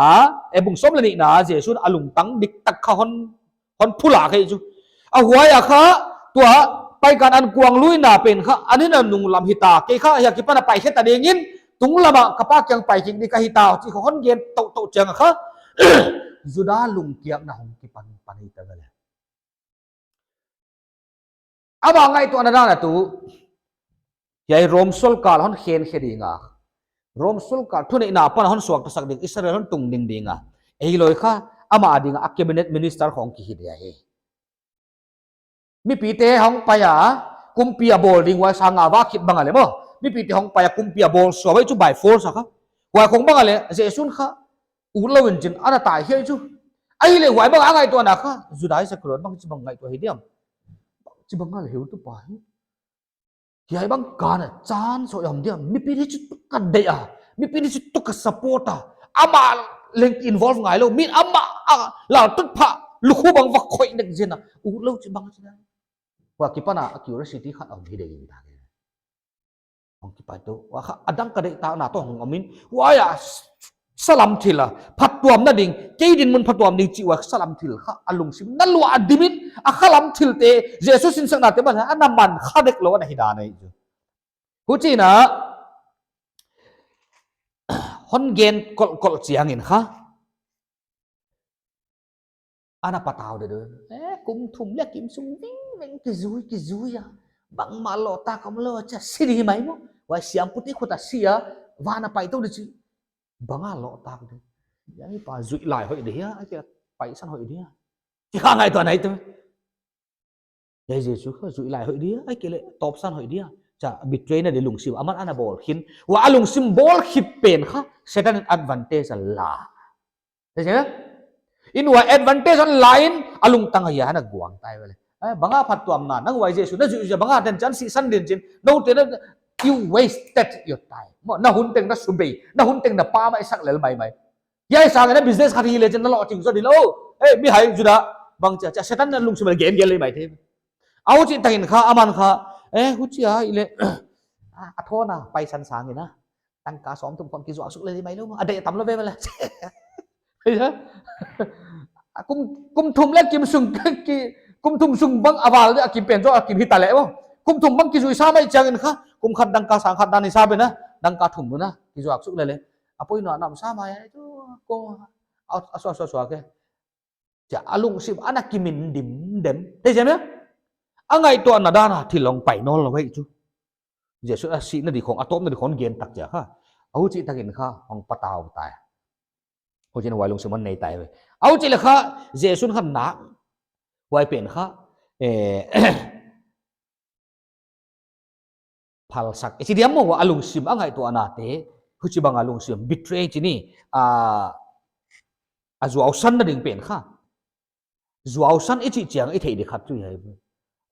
e bung sawm leh nihna a, Jesu'n a lungtang diktak kha hon, hon phulak ahi chu. A huai a kha, tua, paikan ankuang luina pen kha, a nin a nunglam hita, kei kha, hiai akipan a pai khe ta dingin, tunglam a, ka Pa kiang pai kik di ka hita, chih kha hon gen toutou chiang a kha, Juda lungkiakna hong kipan pan hi ta ve leh. Ama ngaihtuahna dan a tu, hiai Rom solkar hon khen khe ding a. Rom solkar thuneihna apan hon suaktasak ding, Israel hon tungding ding a. Ei loi kha, ama a ding a cabinet minister khong kihi dia hi. Mipite hong pai a, kumpi a bawl ding huai sang a va khit bang a leh maw. Mipite hong pai a kumpi a bawl suak huai chu by force a kha. Huai khong bang a leh, Jesu'n kha, ut lou in chin ana tai hiai chu. Ahihleh huai bang a ngaihtuahna kha, Juda Iskariot bangchi bang ngaihtuah hi diam. Bangchi bang a leh heutupa hi. Hiai bang kana chance hoih om diam. Mipi ni chu tuk ka deih a. Mipi ni chu tuk ka support a. Ama leng involve ngai lou. Min ama a laltutphah lukhu bang va khoih dek zen a. Ut lou chih bang chih na. Huai akipan a curiosity khat om hi dek in ta. Hong kipai tou, huai kha, a dangka deihtakna toh hong om in, huai a, salam thil a, phattuamna ding, kei dinmun phattuam ding chih huai salam thil kha, a lungsim, na lua a dim in, a khalam thilte, Jesu sinsaknate bang, ana man kha dek lou, ana hi dan ahi chu. Huchiin a, hon gen kolkol chiangin kha, ana patau de dun. Eh, kum thum leh kim sung vingveng kizui, kizui a. Bangmah lohtak om lou a chia si di mai maw. Huai siampute khut a si a, van a pai tou di chi. Bang a lohtak di. Hiai pa zuih lai hoih di hia, ahihkeileh paisan hoih di hia. Chi kha ngaihtuah nai te. Hiai Jesu kha zuih lai hoih di hia, ahihkeileh tawpsan hoih di hia. Chia betrayna di lungsim, aman ana bawl khin. Huai a lungsim bawl khit pen kha, Satan in advantage a la. Te chi na? In huai advantage ana la in, a lungtang a hiai ana guang tai ve leh. Eh, bang a phattuamna, nang huai Jesu, na zuih zuih bang a den chan sisan din chin, noute na, You wasted your time. Maw, na hun teng na subei, na hun teng na pamaisak lel maimai. Hiai sang in a business khat hi le chin na lohching zaw di lou. Ei, mi hai Juda, bang chia, chia Setan na lungsim a gen gen lei mai thei. Huchi takin kha, aman kha, eh, huchi a i le, a, a thona, paisan sang in a. Dangka sawmthum khong kizuak suk lel mai lou, a deih tam lou ve le. Kum, kum thum le kim sung ki, kum thum sung bang a val a kim pen zaw a kim hita le maw. Kum thum bang kizui sa mai chiangin kha, kum khat dangka sang khat dan i sa be na, dangka thum na, kizuak suk lel. A poi na nam sa mai ai tu, ko, a, a sua, sua, sua ke. Chia a lungsim ana kimin dim dem. Thei chia mia? A ngaihtuahna dan a thil hong pai nawnlou hi chu. Jesu a sihna di khong, a tawpna di khong gen tak chia kha. Huchi takin kha, hong patau tai. Huchiin huai lungsim hon nei tai ve. Huchi le kha, Jesu'n kha nak. Huai pen kha, eh, phalsak. I chi diam maw, a lungsim a ngaihtuahna te, huchi bang a lungsim, betray chi ni, a, a zuausan na ding pen kha. Zuausan i chih chiang i theih di khat chu hi.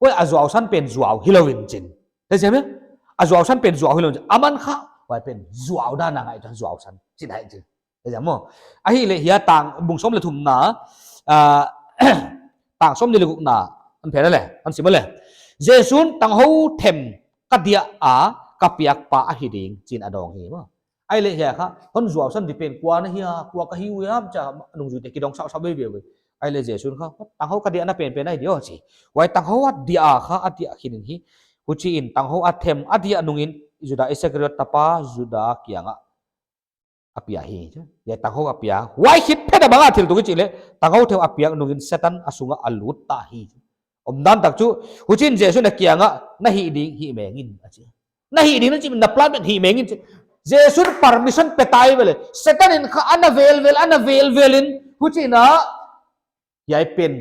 Huai a zuausan pen zuau hilou in chin. Thei chia mia? A zuausan pen zuau hilou in chin. Aman kha, huai pen zuau dan a ngaihtuah zuausan. Chin hai chin. Thei chia maw? Ahihleh hiai tang bung sawm le thumna, ah, tang sawmnih le gukna, an phen le, an sim le. Jesu'n tanghou them ka diah a, ka piakpa ahi ding, chi'n a dawng hi maw. Ahihleh hiai kha, hon zuausan di pen kua na hia, kua ka hi uh hiam chia, nungzuite kidong sau sau veve. Ahihleh Jesu'n kha, tanghou ka diahna penpen ahi di aw chi. Huai tanghou a diah a kha, a diah khin in hi. Huchiin tanghou a them, a diah nungin, Juda Iskariot tapa, Juda kiangah a pia hi. Hiai tanghou a pia. Huai khit phet a bang a thil tung i chih le, tanghou them a piak nungin Setan a sungah a lut ta hi. Omdan tak chu, huchiin Jesu'n a kiangah, na hih ding hih meng in, a chi. Na hih ding na chih, na plan pen hih meng in chi. Jesu'n permission pe tai ve le. Setan in kha ana velvel, ana velvel in, huchiin a, hiai pen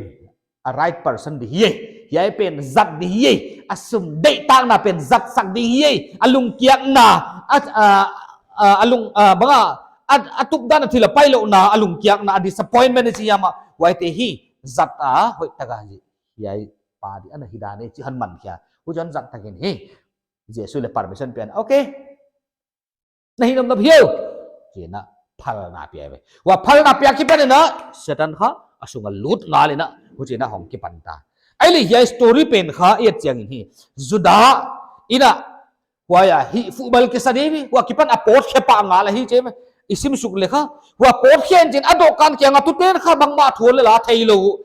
a right person di hi. Hiai pen zat di hi. A sum deihtakna pen zatsak di hi. A lungkiakna, a, a, a, a lung, a, bang a, a, a tupdan a thil a pailouhna, a lungkiakna, a disappointment i chi hiam a, huaite hi, zat a, hoihtaka hi. Hiai pa di ana hi dan e, chi hon man khia. Huchiin zat takin hi. Jesu le permission pian. Okay. Na hih nop nop hiau. Chi'n a phalna pia ve. Huai phalna pia kipan in a, Setan kha, a sungah lut ngal in a, huchiin a hong kipan ta. Ahihleh hiai story pen kha, i et chiangin hi. Juda, in a, huai a, hi football kisa di ve, huai kipan a pawt khe pah ngal a hi chi ve. I sim suk le kha, huai pawt khe in chin, a dohkan kiangah tute'n kha bangmah thu le la theilou.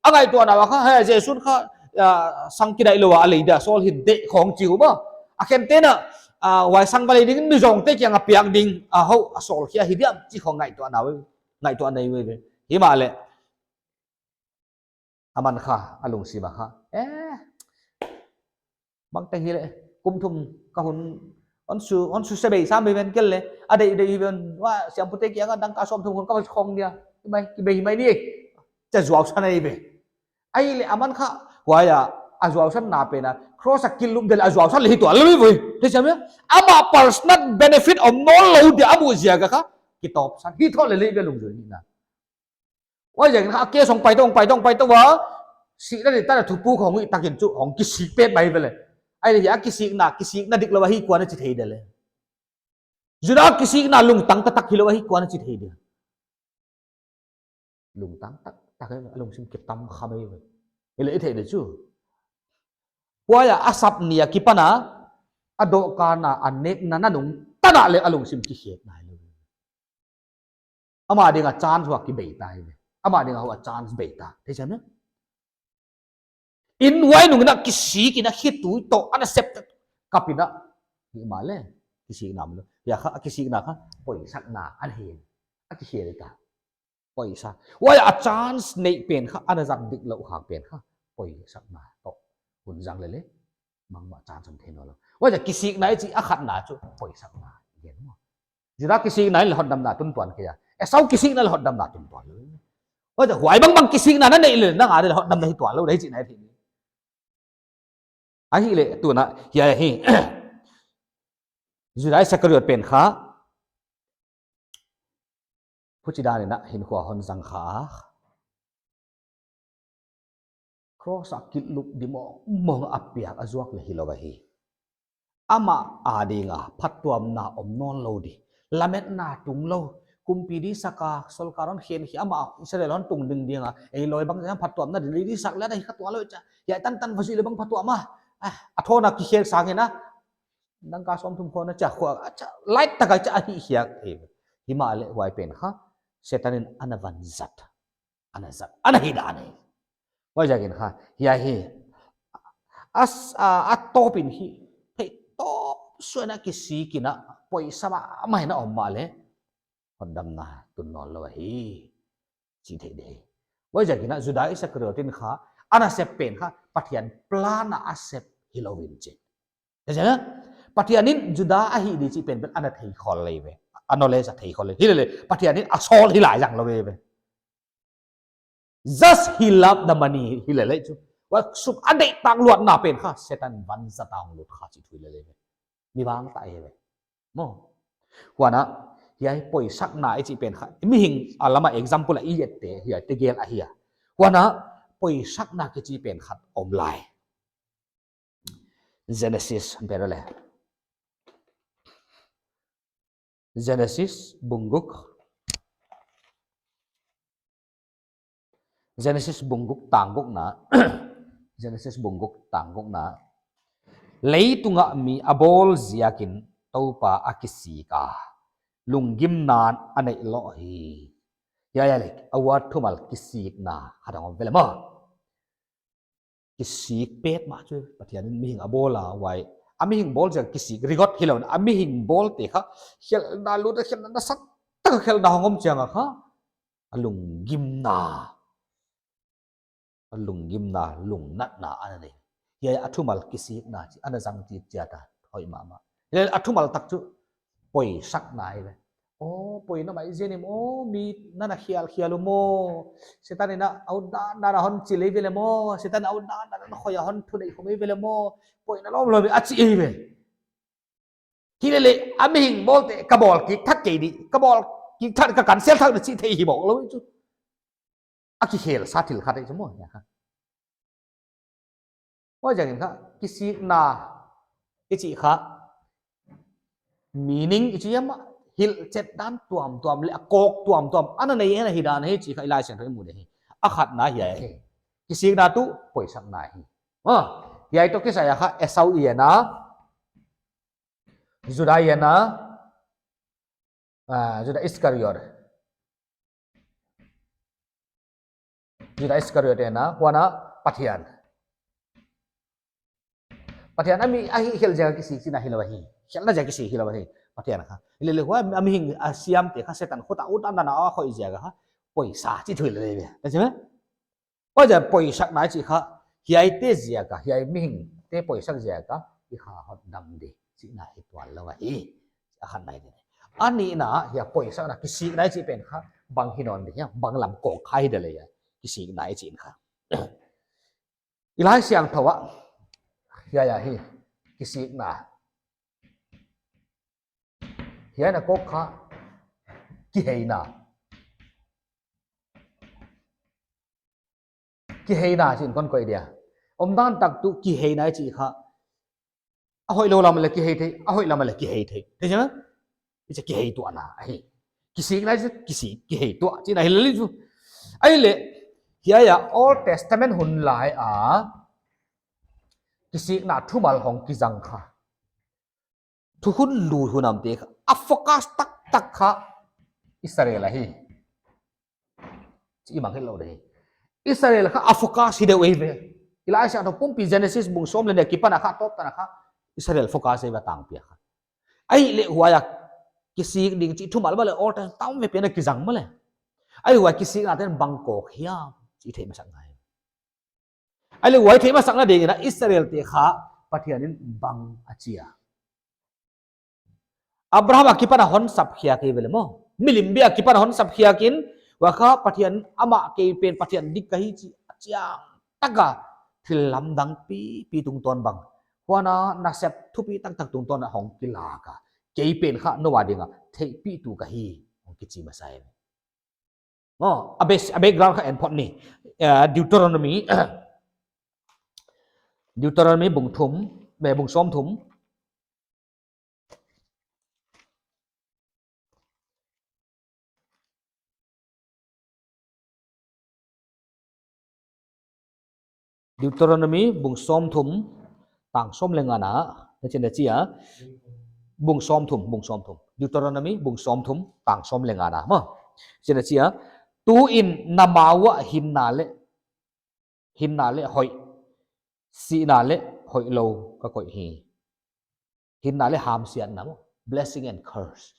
A ngaihtuahna uah kha, he, Jesu'n kha, ah, sang kidaih lou a lei dia, sawl hi dek khong chi uh maw. A khente'n a, ah, huai sang va lei ding, mi zawngte kiangah piak ding, ah, hou, a sawl khia hi diam, chi khong ngaihtuahna uh, ngaihtuah nei uh ve. Himahleh. Aman kha, a lungsim a kha. Eh, bangteng hileh, kum thum ka hun, hon su, hon su se bei sam bei ven kel le, a deih deih hi ven, huai, siampute kiangah dangka sawmthum khong ka va khong dia. Hi mai, kibei hi mai ni. Chia zuausan ahi ve. Ahihleh aman kha, huai a, a zuausanna pen a, cross a kilhlup dia le a zuausan le hi tuan lou ve. Thei chia mia? Amah personal benefit om nawnlou dia a muh ziak a kha, kitawpsan. Hi thou le le ve lungzui ni na. Huaiziakin kha, a case hong pai tou, hong pai tou, hong pai tou a, sihna di tan a thupuk hong hih takin chu, hong kisik petmah ve le. Ahihleh hiai a kisikna, kisikna diklou ahi kua'n a chi thei dia le. Juda kisikna lungtang taktak hilou ahi kua'n a chi thei dia. Lungtang taktak hi, a lungsim kitam kha mai ve. Hileh i thei dia chu. Huai a, a sap ni a kipan a, a dohkan a, a nekna nanung tan a le a lungsim kikhek nai lou. Ama ding a chance huai kibei ta hi ve. Ama ding a huai chance bei ta. Thei chia mia? In huai nungin a kisik in a khitui toh ana sep ta. Kap in a. Himahleh. Kisikna maw. Hiai kha, a kisikna kha. Poisakna. Ana hi. A kikhel ta. Poisa. Huai a chance neih pen kha. Ana zat diklou khak pen kha. Poisakna. Toh. Hun zang le le. Bangmah chance om thei nawnlou. Huai a kisikna i chih a khatna chu poisakna. Gen maw. Juda kisikna in le hotdamna tun tuan kei a. Esau kisikna le hotdamna tun tuan lou. Huai a huai bangbang kisikna na neih le nang a le hotdamna hi tuan lou, dei chihna hi. Ahihleh tu'n a, hiai hi. Juda Iskariot pen kha. Huchi dan in a hinkhua hon zang kha. Cross a kilhlup di mawngmawng a piak a zuak le hilou ahi. Amah adinga phattuamna om nawnlou di. Lametna tung lou. Kumpi di saka, sorkar hon khen hi, amah Israel hon tung ding dinga, ei lawi bang zang phattuamna di, di sak leh ana hi kha tuanlou chia. Hiai tantan va zui leh bang phattuam a. Ah, a thona kikhel sang hi na. Dangka sawmthum khawng a chia khua, a chia, light taka chia ahi hiak. Himahleh huai pen kha Setan in ana vanzat. Ana zat, ana hi dan hi. Huaiziakin kha, hiai hi. As, a, a tawpin hi. Hei tawp suan a kisik in a, poisa mahmah in a om mahleh, hotdamna tun nawnlou hi. Chi thei di. Huaiziakin a Juda Iskariot in kha, ana sep pen kha, Pathian plan a a sep hilou in chi. Ka zia na? Pathian in Juda ahi di chih pen pen ana thei khol lei ve. A knowledge a thei khol lei. Hilele, Pathian in a sawl hi lai zang lou ve ve. Just he loved the money, hilele chu. Huai sum a deihtak luatna pen kha, Setan vanzat a hong lut kha chih thu hilele ve. Mi vang ta e ve. Maw. Huan a, hiai poisakna i chih pen kha. Mihing a lama example a i et te, hiai tegel ahi a. Huan a, poisakna kichi pen khat om lai. Genesis, hon pe leh. Genesis bung guk. Genesis bung guk tang gukna. Genesis bung guk tang gukna. Leitunga mi a bawl ziakin Toupa a kisik a. Lunggimna a neih lou hi. Hiai a leh, a word thumal kisikna. Hadang om vele maw. Kisik petmah chu Pathian in mihing a bawl a huai. A mihing bawl ziak kisik rigot hilou in a mihing bawl te kha. Khelhna lut a khelhna nasak tak a khelhna hong om chiang a kha. A lunggimna. A lunggimna, lungnatna ana nei. Hiai a thumal kisikna chih, ana zang chih chiat a, hoih mahmah. Hiai a thumal tak chu, poisakna hi ve. Oh, poi na mai zen em, oh, mi na na khial khial uh maw. Setan in a, au dan dan a hon chih lei vele maw. Setan au dan dan a hon khoi a hon thunei khom ei vele maw. Poi na lawmlawm a chi ei ve. Hilele, a mihing bawl te, ka bawl kik thak kei di, ka bawl kik thak, ka cancel thak di chih thei hi bawk lou chu. A kikhel sa thil khat ei chu maw, hiai kha. Huaiziakin kha, kisikna, i chih kha, meaning i chih hiam a, hilhchet dan tuamtuam leh a kawk tuamtuam, ana nei ana hi dan hi chih kha i Laisiangthou i mu di hi. A khatna hiai hi. Kisikna tuh, poisakna hi. Ah, hiai toh kisai a kha, Esau i en a, Juda i en a, ah, Juda Iskariot. Juda Iskariot i en a, huan a Pathian. Pathian a mi a hihkhelh ziak a kisik chihna hilou hi. Khelhna ziak a kisik hilou hi. Pathian kha. Hilele huai a mihing a siam te kha Setan khut a ut a nana a khoih ziak a kha. Poisa chih thu hilele. Ka chi maw? Huaiziak poisakna i chih kha, hiaite ziak a, hiai mihingte poisak ziak a, i kha hotdam di, chihna hi tuanlou ahi, a khatna hi di. A nihna, hiai poisakna, kisikna i chih pen kha, bang hi nawn di, hiai, bang lam kawk kha hi di leh, kisikna i chih kha. I Laisiangthou ah, hiai a hi, kisikna. Hiai a kawk kha, kiheina. Kiheina chih in kon koih dia. Omdan tak tuh kiheina i chih kha. A hoihlou lam leh kihei thei, a hoih lam leh kihei thei. Thei chi maw? I chih kihei tuahna ahi. Kisikna i chih kisik, kihei tuah chihna hilele chu. Ahihleh, hiai a Old Testament hun lai a, kisikna thumal hong kizang kha. Thukhun lui hun a omte kha, a focus taktak kha Israel ahi. Chih i mang het lou di hi. Israel kha a focus hi deuh ei ve. I Laisiangthou pumpi Genesis bung sawm leh nih akipan a kha, tawp tan a kha, Israel focus ei ve tangpi a kha. Ahihleh huai a kisik ding chih thumal mahleh Old Testament tam ve pen a kizang mahleh. Ahihleh huai kisikna ten bang kawk hiam chih theih masak ngai. Ahihleh huai theih masakna dingin a Israel te kha Pathian in bang a chi a. Abraham akipan a hon sapkhiak ei vele maw. Milim bia akipan a hon sapkhiak in, huai kha Pathian amah kei pen Pathian dik ka hi chih a chiang tak a thil lamdang pipi tungtawn bang. Huan a nasep thupi taktak tungtawn a hong kilak a. Kei pen kha nou a ding a theihpihtu ka hi hong kichi masa ei. Oh, a base, a background kha en phot ni. Eh, Deuteronomy, Deuteronomy bung thum, eh, bung sawmthum. Deuteronomy bung sawmthum, tang sawm leh ngana, na chi na chi a. Bung sawmthum, bung sawmthum. Deuteronomy bung sawmthum, tang sawm leh ngana, maw. Chi na chi a. Tuin na ma uah hinna leh, hinna leh hoih, sihna leh hoihlou ka koih hi. Hinna leh hamsiatna maw. Blessing and curse.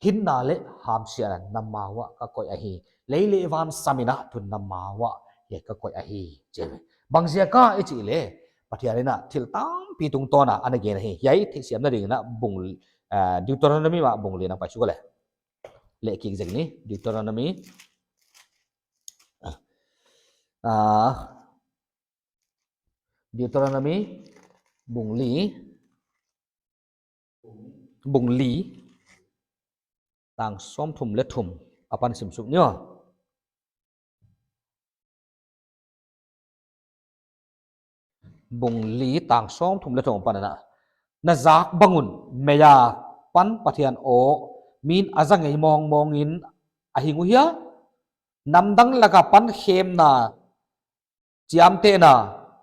Hinna leh hamsiatna na ma uah ka koih ahi. Lei leh van sam in a tun na ma uah hiai ka koih ahi. Bang ziak a i chih leh, Pathian in a thil tampi tungtawn a ana gen ahi. Hiai theihsiamna ding in a bung, ah, Deuteronomy mah bung li na pai suk leh. Leh kik zek ni, Deuteronomy. Ah, Deuteronomy bung li, bung li, tang sawmthum leh thum apan sim suk ni aw. Bung li tang sawmthum leh thum apan ana. Na zak bang un, mei a pan Pathian aw min a za ngei mawngmawng in a hing uh hia? Namdang lak a pan khemna, chiamtehna,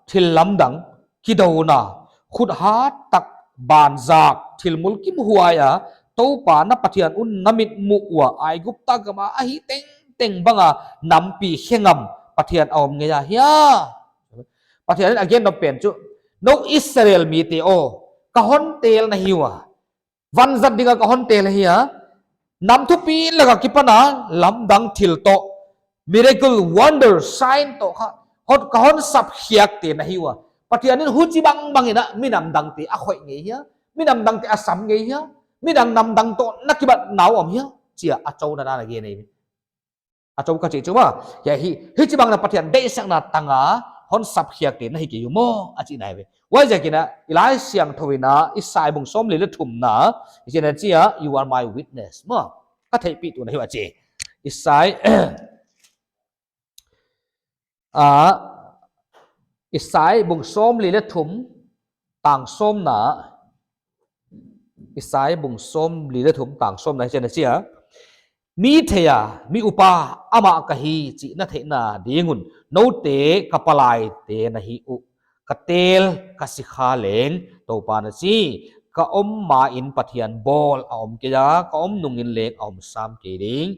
thillamdang, kidouna, khut hat tak, banzak, thil mulkimhuai a, Toupa na Pathian un na mitmuh ua Aigupta gam a a hih tengteng bang a nampi khe ngam Pathian a om ngei a hia? Pathian in a gen nop pen chu, nou Israel mite aw, ka hon tel na hi ua. Vanzat ding a ka hon tel ahi a. Nam thupi lak a kipan a lamdang thil toh, miracle, wonder, sign toh kha, hon, ka hon sapkhiakte na hi ua. Pathian in huchibang bang in a minam dangte a khoih ngei hia? Minam dangte a sam ngei hia? Midang namdang toh na kibatna uh om hia? Chi a a chou dan a ana gen ahi. A chou ka chih chu maw, hiai hi, hichibang in a Pathian deihsakna tang a hon sapkhiakte na hi kei uh maw, a chihna ahi ve. Huaiziakin a, i Laisiangthou in a, Isai bung sawmli leh thumna, i chih na chi a, "You are my witness," maw. Ka theihpihtu na hi uh a chi. Isai, ah, Isai bung sawmli leh thum, tang sawmna, Isai bung sawmli leh thum, tang sawmna, i chih na chi a. Mi thei a, mi upa amah ka hi chih na theihna ding un, noute ka palaite na hi uh. Ka tel, ka sikha leng, Toupa na chi. Ka om ma in Pathian bawl a om kei a, ka om nung in leng a om sam kei ding.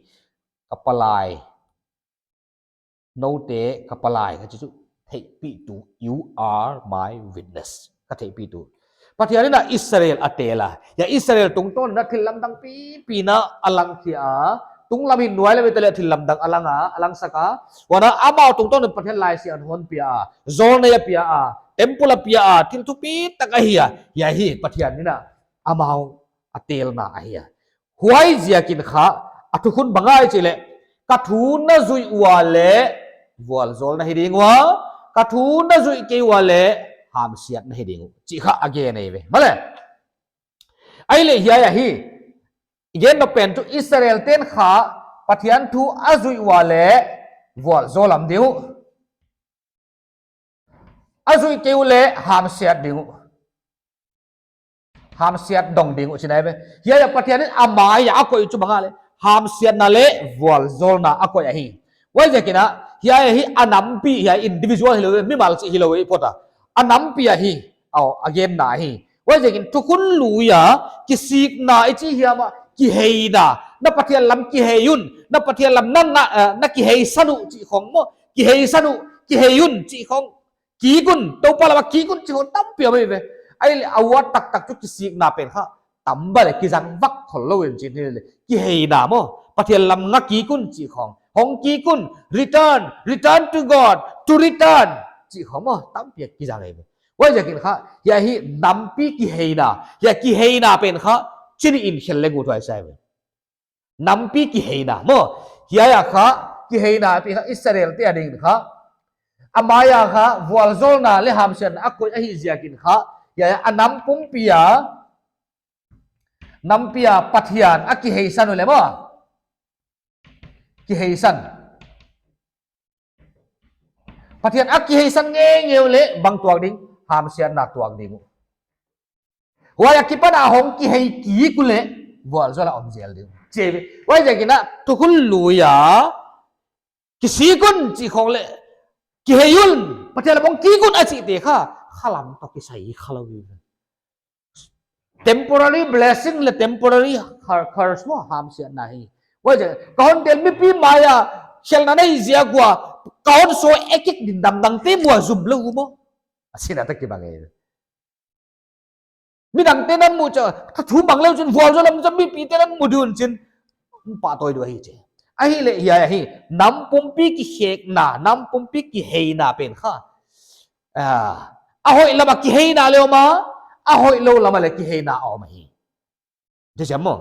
Ka palai. Noute ka palai ka chih chu theihpihtu, "You are my witness." Ka theihpihtu. Pathian in a Israel a tel a. Hiai Israel tungtawn in a thillamdang pipi in a langkhia a. Tunglam in nuailam in leng thillamdang a lang a, a langsak a. Huan a amau tungtawn in Pathian Laisiangthou hon pia a. Zawlnei a pia a. Temple a pia a. Thil thupi tak ahi a. Hiai hi Pathian in a amau a telna ahi a. Huaiziakin kha, a thukhun bang ahia i chih leh, ka thu na zuih ua leh vualzawl na hi ding ua, ka thu na zuih kei ua leh hamsiat na hi ding uh. Chih kha a gen ahi ve. Maw leh. Ahihleh hiai ahi. I gen nop pen chu Israel ten kha, Pathian thu a zuih ua leh vualzawl om ding uh. A zuih kei uh leh hamsiat ding uh. Hamsiat dong ding uh chihna ahi ve. Hiai a Pathian in a mai a a koih chu bang ahia leh, hamsiatna leh vualzawlna a koih ahi. Huaiziakin a, hiai hi a nampi, hiai individual hilou, mimal chih hilou i phot a. A nampi ahi, aw, a genna ahi. Huaiziakin thukhun lui a, kisikna i chih hiam a, kiheina, na Pathian lam kihei un, na Pathian lam na, na, eh, na kiheisan uh chih khong maw, kiheisan uh, kihei un chih khong. Kik un, Toupa lam a kik un chih khong tampi om ahi ve. Ahihleh a uat taktak chu kisikna pen kha, tam bang leh kizang vak khol lou in chih ni leh. Kiheina maw, Pathian lam nga kik un chih khong. Hong kik un, return, return to God, to return. Chih khong maw, tampi a kizang ahi ve. Huaiziakin kha, hiai hi nampi kiheina, hiai kiheina pen kha, chih ni in khel leng ut huai sa ahi ve. Nampi kiheina, maw. Hiai a kha, kiheina pen kha Israel te a ding kha. A mai a kha, vualzawlna leh hamsiatna a koih ahih ziakin kha. Hiai a nam pumpi a, nampi a Pathian a kiheisan uh leh maw. Kiheisan. Pathian a kiheisan ngeingei uleh bang tuak ding, hamsiatna tuak ding uh. Huai akipan a hong kihei kik uleh, vualzawl a om zel ding uh. Chih ve. Huaiziakin a, thukhun lui a, kisik un chih khong leh, kihei un, Pathian lam hong kik un a chihte kha, khalam toh kisai khalou hi. Temporary blessing leh temporary cur-, curse maw, hamsiatna hi. Huai ziak, ka hon tel mipi mai a, khelhna nei ziak ua, ka hon sou ekek din dangdangte muh a zum lou maw. A sihna toh kibang e. Midangte nan muh chiang, ka thu mang leu chin vualzawl lam chin mipite nan mu ding un chin. Pahtawi ding ahi chi. Ahihleh hiai ahi, nam pumpi kikhekna, nam pumpi kiheina pen kha. Ah, a hoih lam a kiheina leh om a, a hoihlou lam a leh kiheina om ahi. Chi siam maw.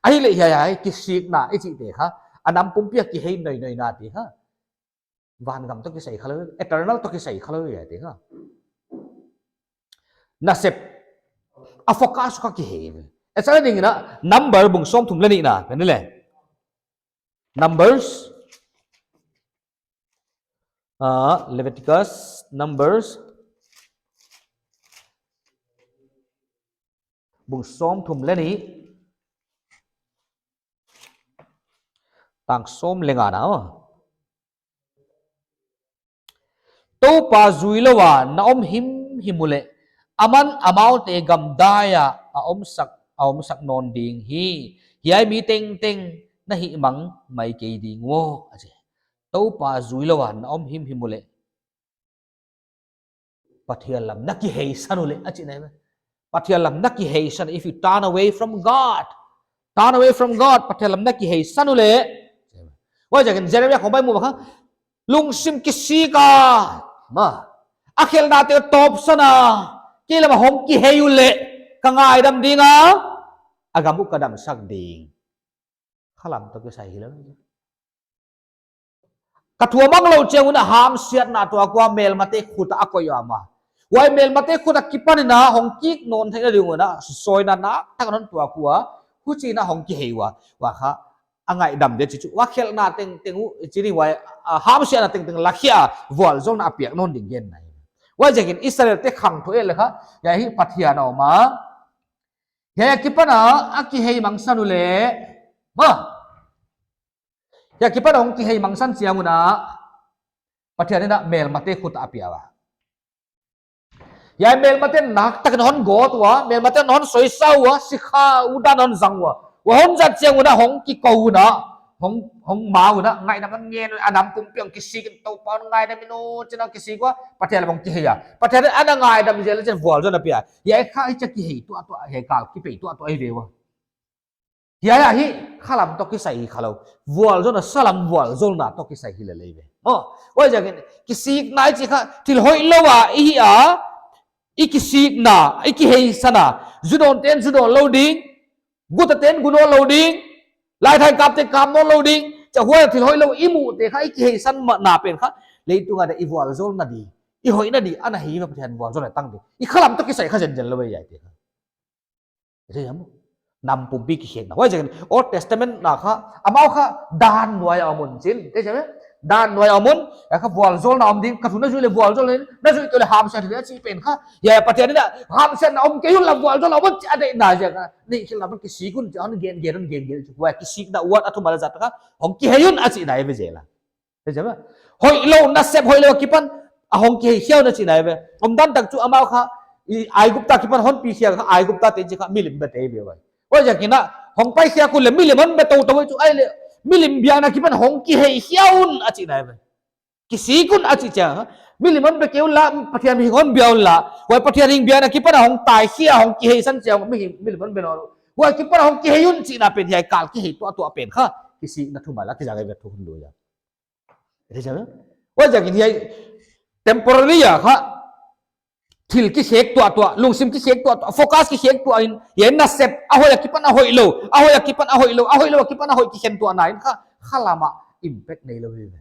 Ahihleh hiai ahi, kisikna i chihte kha. A nam pumpi a kihei noinoina te kha. Vangam toh kisai khalou, eternal toh kisai khalou hiaite kha. Nasep. A focus kha kihei. Esa ding na, Number bung sawmthum leh nihna, pen leh. Numbers. Ah, Leviticus, Numbers. Bung sawmthum leh nih. Tang sawm leh nga na. Toupa zuilou a na om himhim uleh, aman amaute gamdai a a omsak, a omsak nawn ding hi. Hiai mi tengteng na hihmang mai kei ding ua, a chi. Toupa zuilou a na om himhim uleh, Pathian lam na kiheisan uleh, a chihna ahi. Pathian lam na kiheisan, if you turn away from God. Turn away from God, Pathian lam na kiheisan uleh. Huai ziakin Jeremiah khong bai mu ba kha. Lungsim kisik a. Maw. A khelhnate tawpsan a. Kei lam a hong kihei uleh. Ka ngaidam ding a. A gam uh ka damsak ding. Khalam toh kisai hilou. Ka thu a mang lou chiang un a hamsiatna tuak ua melmate khut a a koih ua maw. Huai melmate khut akipan in a hong kik nawn theihna ding un a, sawina naktak in hon tuak ua, huchiin a hong kihei ua, huai kha, a ngaidam dia chi chu, huai khelhna tengteng uh, chi ni huai, ah, hamsiatna tengteng lakhia, vualzawlna a piak nawn ding genna. Huai ziakin Israelte khangthu e leh kha, hiai hi Pathian a om a. Hiai akipan a, a kihei mangsan uleh, maw. Hiai akipan a hong kihei mangsan chiang un a, Pathian in a melmate khut a a pia ua. Hiai melmate naktak in hon gawt ua, melmate hon soisa ua, sikha uh dan hon zang ua. Huai hon zat chiang un a hong kikou un a, hong, hong ma un a, ngaidam a ngen un a, nam pumpi hong kisik in Toupa ngaidam in uh, chi'n a kisik ua, Pathian lam hong kihei a. Pathian in a ngaidam zel chi'n vualzawlna a pia. Hiai kha hichia kihei tuahtuah, hiai kal kipei tuahtuah ahi ve ua. Hiai ahi, khalam toh kisai khalou. Vualzawlna, salam vualzawlna toh kisai hi lel ahi ve. Oh, huai ziakin, kisikna i chih kha, thil hoihlou a, i hih a, i kisikna, i kiheisan a, zu dawnte'n zu dawn lou ding, guttate'n gu nawn lou ding, laithai kapte'n kap nawn lou ding, chia huai thil hoihlou i muhte kha, i kiheisan mahna pen kha, leitung a dia i vualzawlna di, i hoihna di, ana hi ve Pathian vualzawlna tang di. I khalam toh kisai kha zenzen lou ve hiaite kha. Thei maw? Nam pumpi kikhekna. Huai ziakin Old Testament na kha, amau kha dan nuai a om un chi'n. Thei maw? Dan nuai a om un, a kha vualzawlna om ding, ka thu na zui leh vualzawl in, na zui kei uleh hamsiat leh a chih pen kha. Hiai Pathian in a hamsiatna om kei un la vualzawlna om un chi a deihna ziak a. Neih khelh lam kisik un chi a hon gen gen un gen gen. Huai kisikna uat a thumal zat kha, hong kihei un a chihna ahi ve zel a. Thei maw? Hoihlou, nasep hoihlou akipan, a hong kihei khia un a chihna ahi ve. Omdan tak chu amau kha, i Aigupta akipan hon pi khia kha, Aiguptate chi kha, milim bete ahi ve huai. Huai ziakin a, hong pai khia kul leh milim hon be toutou chu ahihleh, milim biakna akipan hong kihei khia un a chihna ahi ve. Kisik un a chih chiang, milim hon be kei un la, Pathian hing hon bia un la, huai Pathian hing biakna akipan a hong tai khia, hong kiheisan chiang, mi hing, milim hon be nawn. Huai akipan a hong kihei un chihna pen hiai kal kihei tuahtuah pen kha, kisikna thumal a kizang ahi ve thu hun lui a. Thei maw? Huai ziakin hiai temporary a kha, thil kikhek tuahtuah, lungsim kikhek tuahtuah, focus kikhek tuah in, hiai nasep, a hoih akipan a hoihlou, a hoih akipan a hoihlou, a hoihlou akipan a hoih kikhen tuahna in kha, khalam a impact neilou hi ve.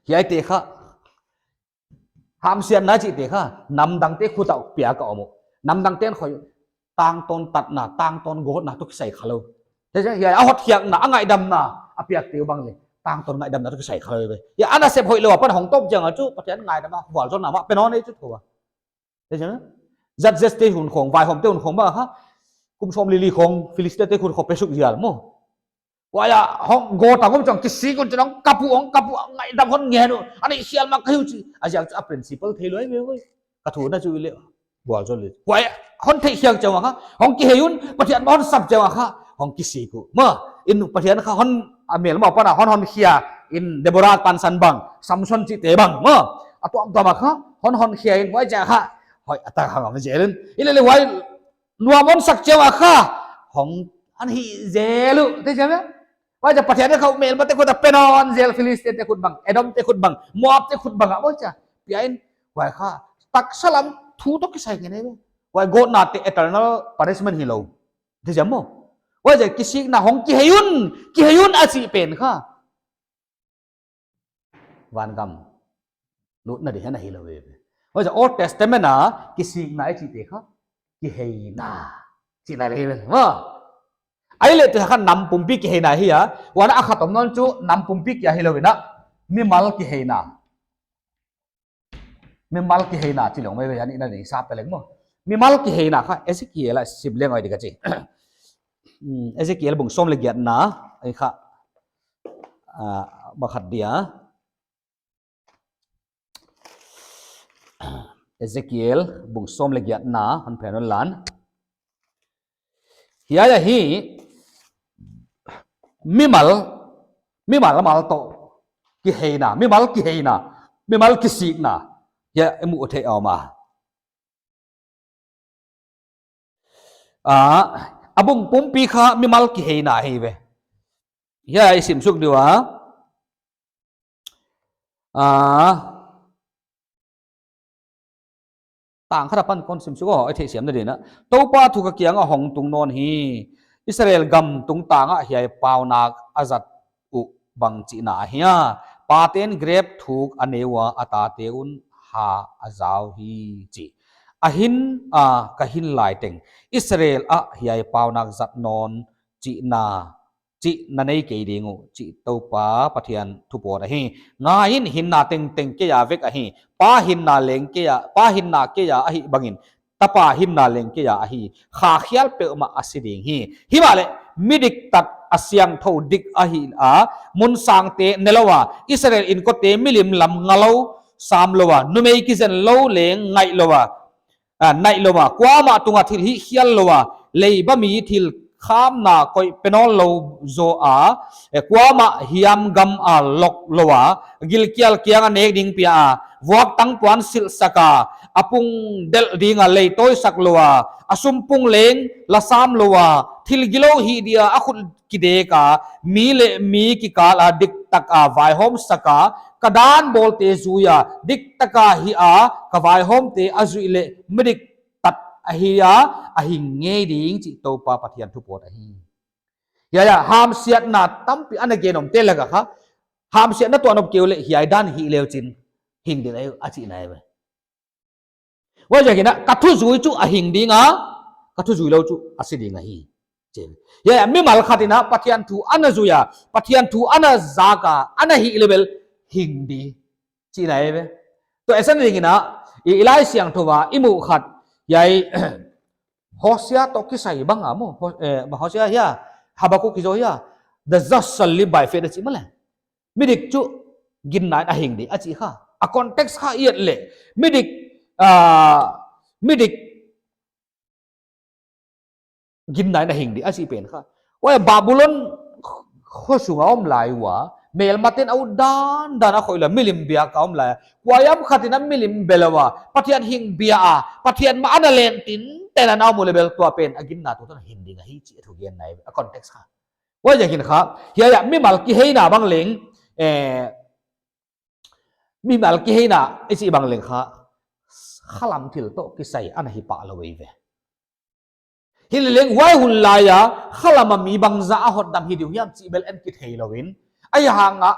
Hiaite kha, hamsiatna chihte kha, namdangte khut a piak a om uh. Namdangte'n khoih, tangtawn tatna, tangtawn gawtna toh kisai khalou. Thei maw? Hiai a hotkhiakna, a ngaihdamna, a piakte uh bang leh, tangtawn ngaihdamna toh kisai khalou ve. Hiai a nasep hoihlou apan hong tawp chiang a chu, Pathian ngaidam a, vualzawlna mah pe nawn ei chu thou a. Thei maw? Judges te hun khong, vaihawmte hun khong bang kha, kum sawmli li khong, Philistinete khut khong pe suk zial maw. Huai a hong go ta ngom chang kisik un chang kapu hong kapu ngaidam hon ngen uh. Ani sial ma ka hiu chi. A ziak chu a principle thei lou ve ve. Ka thu na chu le. Bual zo le. Huai hon thei khiak chang kha. Hong kihei un Pathian ma hon sap chang kha. Hong kisik uh. Ma in Pathian kha hon a mel ma pana hon hon khia in Deborah pansan bang. Samson chite bang. Ma a tuam tuam kha. Hon hon khia in huai chang kha. Huai a ta kha ngam zel in. Ile le huai nuam hon sak chang kha. Hong an hi zel uh. Te chang me. Huai chang Pathian kha mel ma te khut a penon zel Philistine te khut bang. Edom te khut bang. Moab te khut bang a huai chang. Piain huai kha. Taksa lam thu toh kisai ngen e. Huai gawtna te eternal punishment hilou. Te chang maw. Huai chang kisikna hong kihei un. Kihei un a chih pen kha. Van gam lutna di hen ahi lou ve. Huai chang Old Testament a kisikna i chihte kha kiheina chihna le ve. Maw. Ai le tu kha nam pumpi kiheina hi a. Huan a khat om nawn chu nam pumpi kia hilou ve na. Mimal kiheina. Mimal kiheina chi leng mai ve ani na ni sa pe leng maw. Mimal kiheina kha Ezekiel a sim leng oi di ka chi. Hmm, Ezekiel bung sawm le giatna ai kha. Ah, bakhat dia. Ezekiel bung sawm le giatna hon phen hon lan. Hiai ahi mimal, mimal mal toh kiheina, mimal kiheina, mimal kisikna. Hiai i mu thei a om a. Ah, a bung pumpi kha mimal kiheina hi ve. Hiai i sim suk di ua. Ah, tang khat apan kon sim suk o, i theihsiam na dingin a. Toupa thu ka kiang a hong tung nawn hi. Israel gam tungtang ah hiai paunak a zat uh bang chihna ahi a. Paten grep thuk a ne ua, a tate un ha a zau hi chi. Ahin a ka hin lai teng Israel ah hiai paunak zat nawn chihna chih na nei kei ding uh, chih Toupa Pathian thu pawt ahi. Ngai in, hinna tengteng kei a vek ahi. Pa hinna leng kei a, pa hinna kei a ahih bangin, Tapa hinna leng kei a ahi. Kha khial peuhmah a si ding hi. Himahleh, midiktat a siangthou dik ahi a, mun sangte ne lou a, Israel inkote milim lam nga lou, sam lou a, numei kizen lou leng ngaih lou a, a, naih lou a, kuamah tunga thil hih khial lou a, leiba mi thil khamna koih pe nawn lou zaw a, e, kuamah hiam gam a lok lou a, gilkial kiang a nek ding pia a, vuak tang puan silh sak a, a pung delh ding a lei tawi sak lou a, a sumpung leng la sam lou a, thil gilou hih dia a khut kidek a, mi leh mi kikal a diktak a vaihawm sak a, ka dan bawlte zui a, diktak a hih a, ka vaihawmte a zuih leh midiktat ahi a, a hing ngei ding chih Toupa Pathian thu pawt ahi. Hiai a hamsiatna tampi ana gen omte lak a kha, hamsiatna tuah nop kei uleh hiai dan hih leu chin hing ding ahi a chihna ahi ve. Huaiziakin a, ka thu zui chu a hing ding a, ka thu zui lou chu a si ding ahi. Chi. Hiai a mimal khat in a Pathian thu ana zui a, Pathian thu ana zak a, ana hih leh bel hing di chihna ahi ve. Tua i san dingin a, i, i Laisiangthou a i muh khat, hiai Hosea toh kisai bang a maw, Ho-, eh, Hosea hia, Habakkuk hi zaw hia, the just shall live by faith a chih maw le. Midik chu ginna in a hing di a chih kha. A context kha i et leh, midik, ah, midik ginna in a hing di a chih pen kha. Huai Babylon khosung a om lai ua, melmaten a ut dandan a khoih lou a, milim biak a om lai a. Kuahiam khat in a milim be lou a, Pathian hing bia a, Pathian mah ana len tinten a om uleh bel tua pen a ginna tuh tan hing ding ahi chih a thugenna ahi, a context kha. Huaiziakin kha, hiai a mimal kiheina bang leng, eh, mimal kiheina i chih bang leng kha, khalam thil toh kisai ana hi pah lou eive. Hileleng huai hun lai a, khalam a mi bangzah a hotdam hi di uh hiam chih bel en kithei lou in, ahihhang a,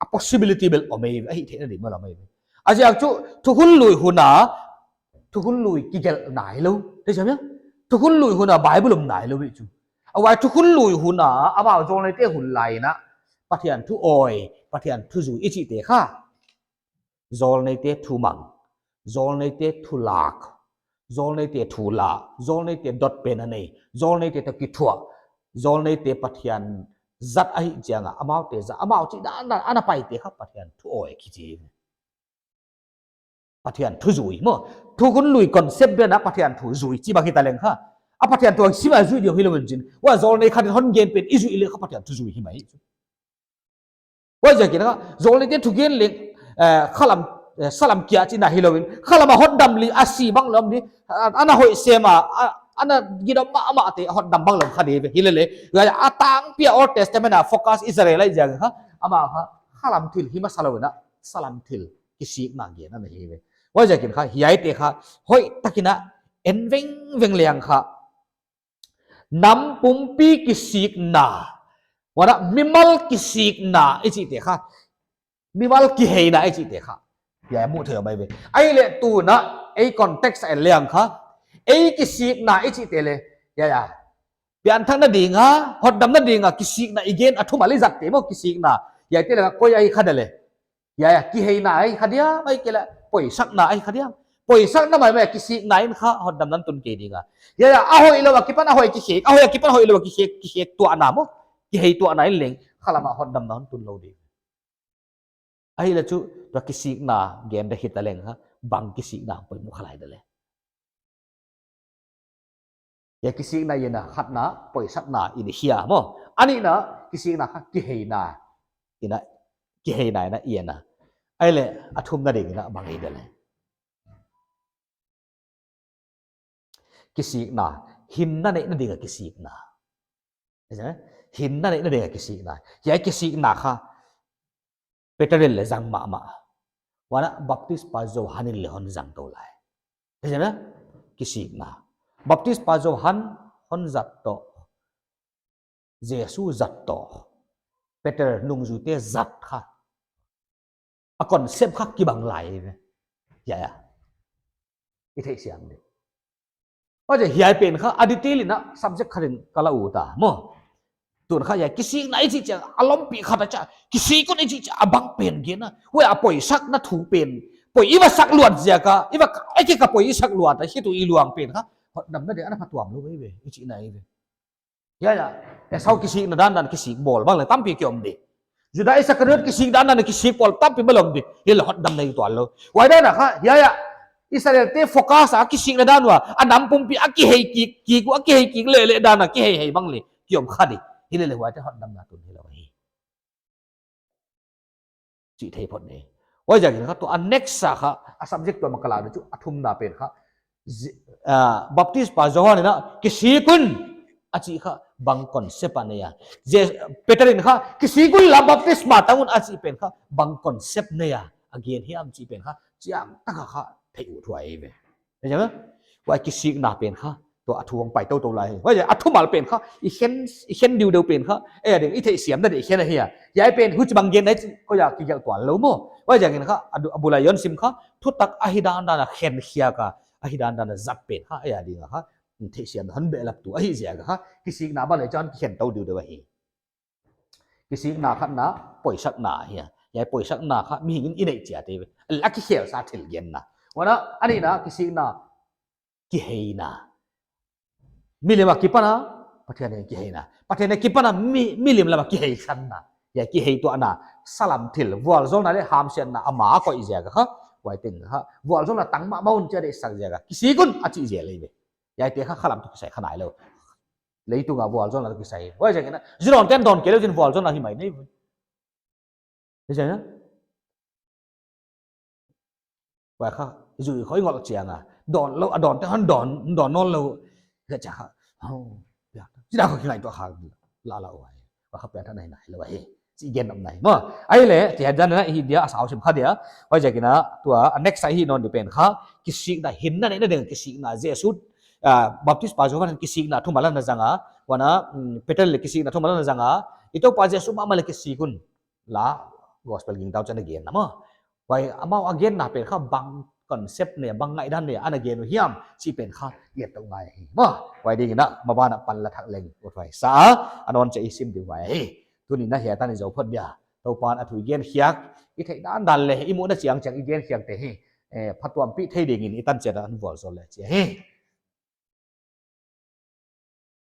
a possibility bel om eive, a hih theihna di maw lam eive. A ziak chu, thukhun lui hun a, thukhun lui kigelh nailou. Thei siam hia? Thukhun lui hun a Bible om nailou hi chu. A huai thukhun lui hun a, amau zawlneite hun lai in a, Pathian thu awi, Pathian thu zui i chihte kha. Zawlneite thu mang, zawlneite thu lak, zawlneite thu la, zawlneite dot pen a nei, zawlneite toh kithuah, zawlneite Pathian zat ahih chiang a, amaute zat, amau chih dan dan ana paite kha Pathian thu awi kichi. Pathian thu zui maw. Thukhun lui concept bang a Pathian thu zui chi bang hita leng kha, a Pathian thu sim a zui diam hilou in chin. Huai zawlnei khat in hon gen pen i zuih leh kha Pathian thu zui hi mai. Huaiziakin kha, zawlneite thugen leng, eh, khalam, eh, salam kia chihna hilou in, khalam a hotdam leh a si bang lom di, a, ana hoih sem a, a, ana gidam mahmah te hotdam bang lom kha di ve, hilele. Huai a tangpi a Old Testament a focus Israel ahih ziak kha, amah kha, khalam thil hi masa lou in a, salam thil kisikna gen ana hi ve. Huaiziakin kha, hiaite kha, hoihtak in a, en vengveng leng kha, nam pumpi kisikna, huan a mimal kisikna i chihte kha, mimal kiheina i chihte kha, hiai muh theih mai ve. Ahihleh tuin a, ei context a en leng kha, ei kisikna i chihte leh, hiai a, pianthakna ding a, hotdamna ding a kisikna i gen a thumal i zatte maw kisikna, hiaite leh koi ahi kha dia leh. Hiai a, kiheina ahi kha diam, ahihkeileh poisakna ahi kha diam. Poisakna maimai kisikna in kha hotdamna tun kei ding a. Hiai a, a hoihlou a kipan a hoih kikhek, a hoih a kipan hoihlou a kikhek, kikhek tuahna maw, kihei tuahna in leng, khalam a hotdamna hon tun lou ding. Ahihleh chu, tua kisikna gen di hita leng kha, bang kisikna poimoh kha lai dia leh. Hiai kisikna i en a khatna, poisakna i hi a maw. A nihna, kisikna kha kiheina. I en a, kiheina i en a, i en a. Ahihleh, a thumna ding in a bang hi dia leh. Kisikna, hinna neihna ding a kisikna. Hinna neihna ding a kisikna. Hiai kisikna kha, Peter in leng zang mahmah. Huan a Baptispa Johan in leng hon zang tou lai. Hiai a, kisikna. Baptispa Johan hon zat toh. Jesu zat toh. Peter nungzuite zat kha. A concept kha kibang lai ve. Hiai a. I theisiam di. Huaiziak hiai pen kha, a detail in a subject khat in ka la ut a, maw. Tuin kha hiai kisikna i chih chiang, a lompi khat a chia, kisik un i chih chiang, a bang pen gen a. Huai a poisakna thu pen. Poi i va sak luat ziak a, i va ka, ei ke ka poi i sak luat a, hiai thu i luang pen kha. Hotdamna ding ana phatuam lou ve, i chihna hi ve. Hiai a, Esau kisikna dandan kisik bawl bang leng tampi ki om di. Juda Iskariot kisik dandan kisik bawl tampi bang leng om di. Hiai leng hotdamna i tuan lou. Huai dan a kha, hiai a, Israelte focus a kisikna dan ua, a nam pumpi a kihei kik, kik ua kihei kik leleh dan a kihei hei bang leng, ki om kha di. Hilele huaite hotdamna tun hilou hi. Chih thei phot ni. Huaiziakin kha tua a next a kha, a subject tua makalah di chu a thumna pen kha. Zi-, ah, Baptispa Johan in a kisik un a chih kha bang concept a nei a. Je-, Peter in kha kisik un la baptisma tang un a chih pen kha bang concept nei a. A gen hiam chih pen kha, chiangtak a kha theih uthuai ve. Huai kisikna pen kha, tua a thu hong pai toutou lai hi. Huai a thumal pen kha, i khen, i khen diudeu pen kha, ei a ding, i theihsiamna ding i khen ahi a. Hiai pen, huchibang gen na hi, koi a kigelh tuan lou maw. Huaiziakin kha, a du-, a bul a i hon sim kha, thutak ahi dandan a khen khiak a, ahi dandan a zat pen kha, ei a ding a kha, theihsiamna hon behlap tu ahi ziak a kha, kisikna bang leng chan kikhen tou diudeu ahi. Kisikna khatna, poisakna hi a. Hiai poisakna kha, mihing in i neih chiat ve. A la kikhel sa thil genna. Huan a, a nihna, kisikna, kiheina. Milim a kipan a, Pathian in kiheina. Pathian a kipan a, mi, milim lam a kihei sanna. Hiai kihei tuahna, salam thil, vualzawlna leh hamsiatna ama a koih ziak a kha, huai teng kha, vualzawlna tang mahmah un chia deihsak ziak a, kisik un a chih ziak lei ve. Hiaite kha khalam toh kisai kha nailou. Leitung a vualzawlna toh kisai. Huaiziakin a, zi dawn ten dawn kei leh zin vualzawlna hi mai nei ve. Hiai a. Huai kha, zui khoi ngol chiang a. Dawn lou, a dawn te hon dawn, dawn nawn lou. Ka chia kha. Ho, ya. Sida kho kingaihtuah kha. La la huai. Huai kha pianthak nei nailou hi. Chih gen nop nei. Maw. Ahihleh, ti dan na hi dia, a sau sim kha dia. Huaiziakin a, tua, a next a hi nawn di pen kha. Kisikna hinna neihna ding kisikna. Jesu, ah, Baptispa Johan kisikna thumal ana zang a. Huan a, mm, Peter leng kisikna thumal ana zang a. I Toupa Jesu mahmah leng kisik un. La gospel gingtau chan a genna maw. Huai amau a genna pen kha bang concept nei, bang ngaihdan nei, ana gen uh hiam, chih pen kha i et tou ngai hi. Maw, huai dingin a, maban a pan la thak leng, uthuai sa, a nawn chiah i sim ding huai hi. Tuni'n a hiai tan i zou phot dia. Toupa'n a thu i gen khiak, i theih dandan leh, i muhna chiangchiang i gen khiak te hi. Eh, phatuampih thei dingin i tan chiat a hon vualzawl leh chih hi.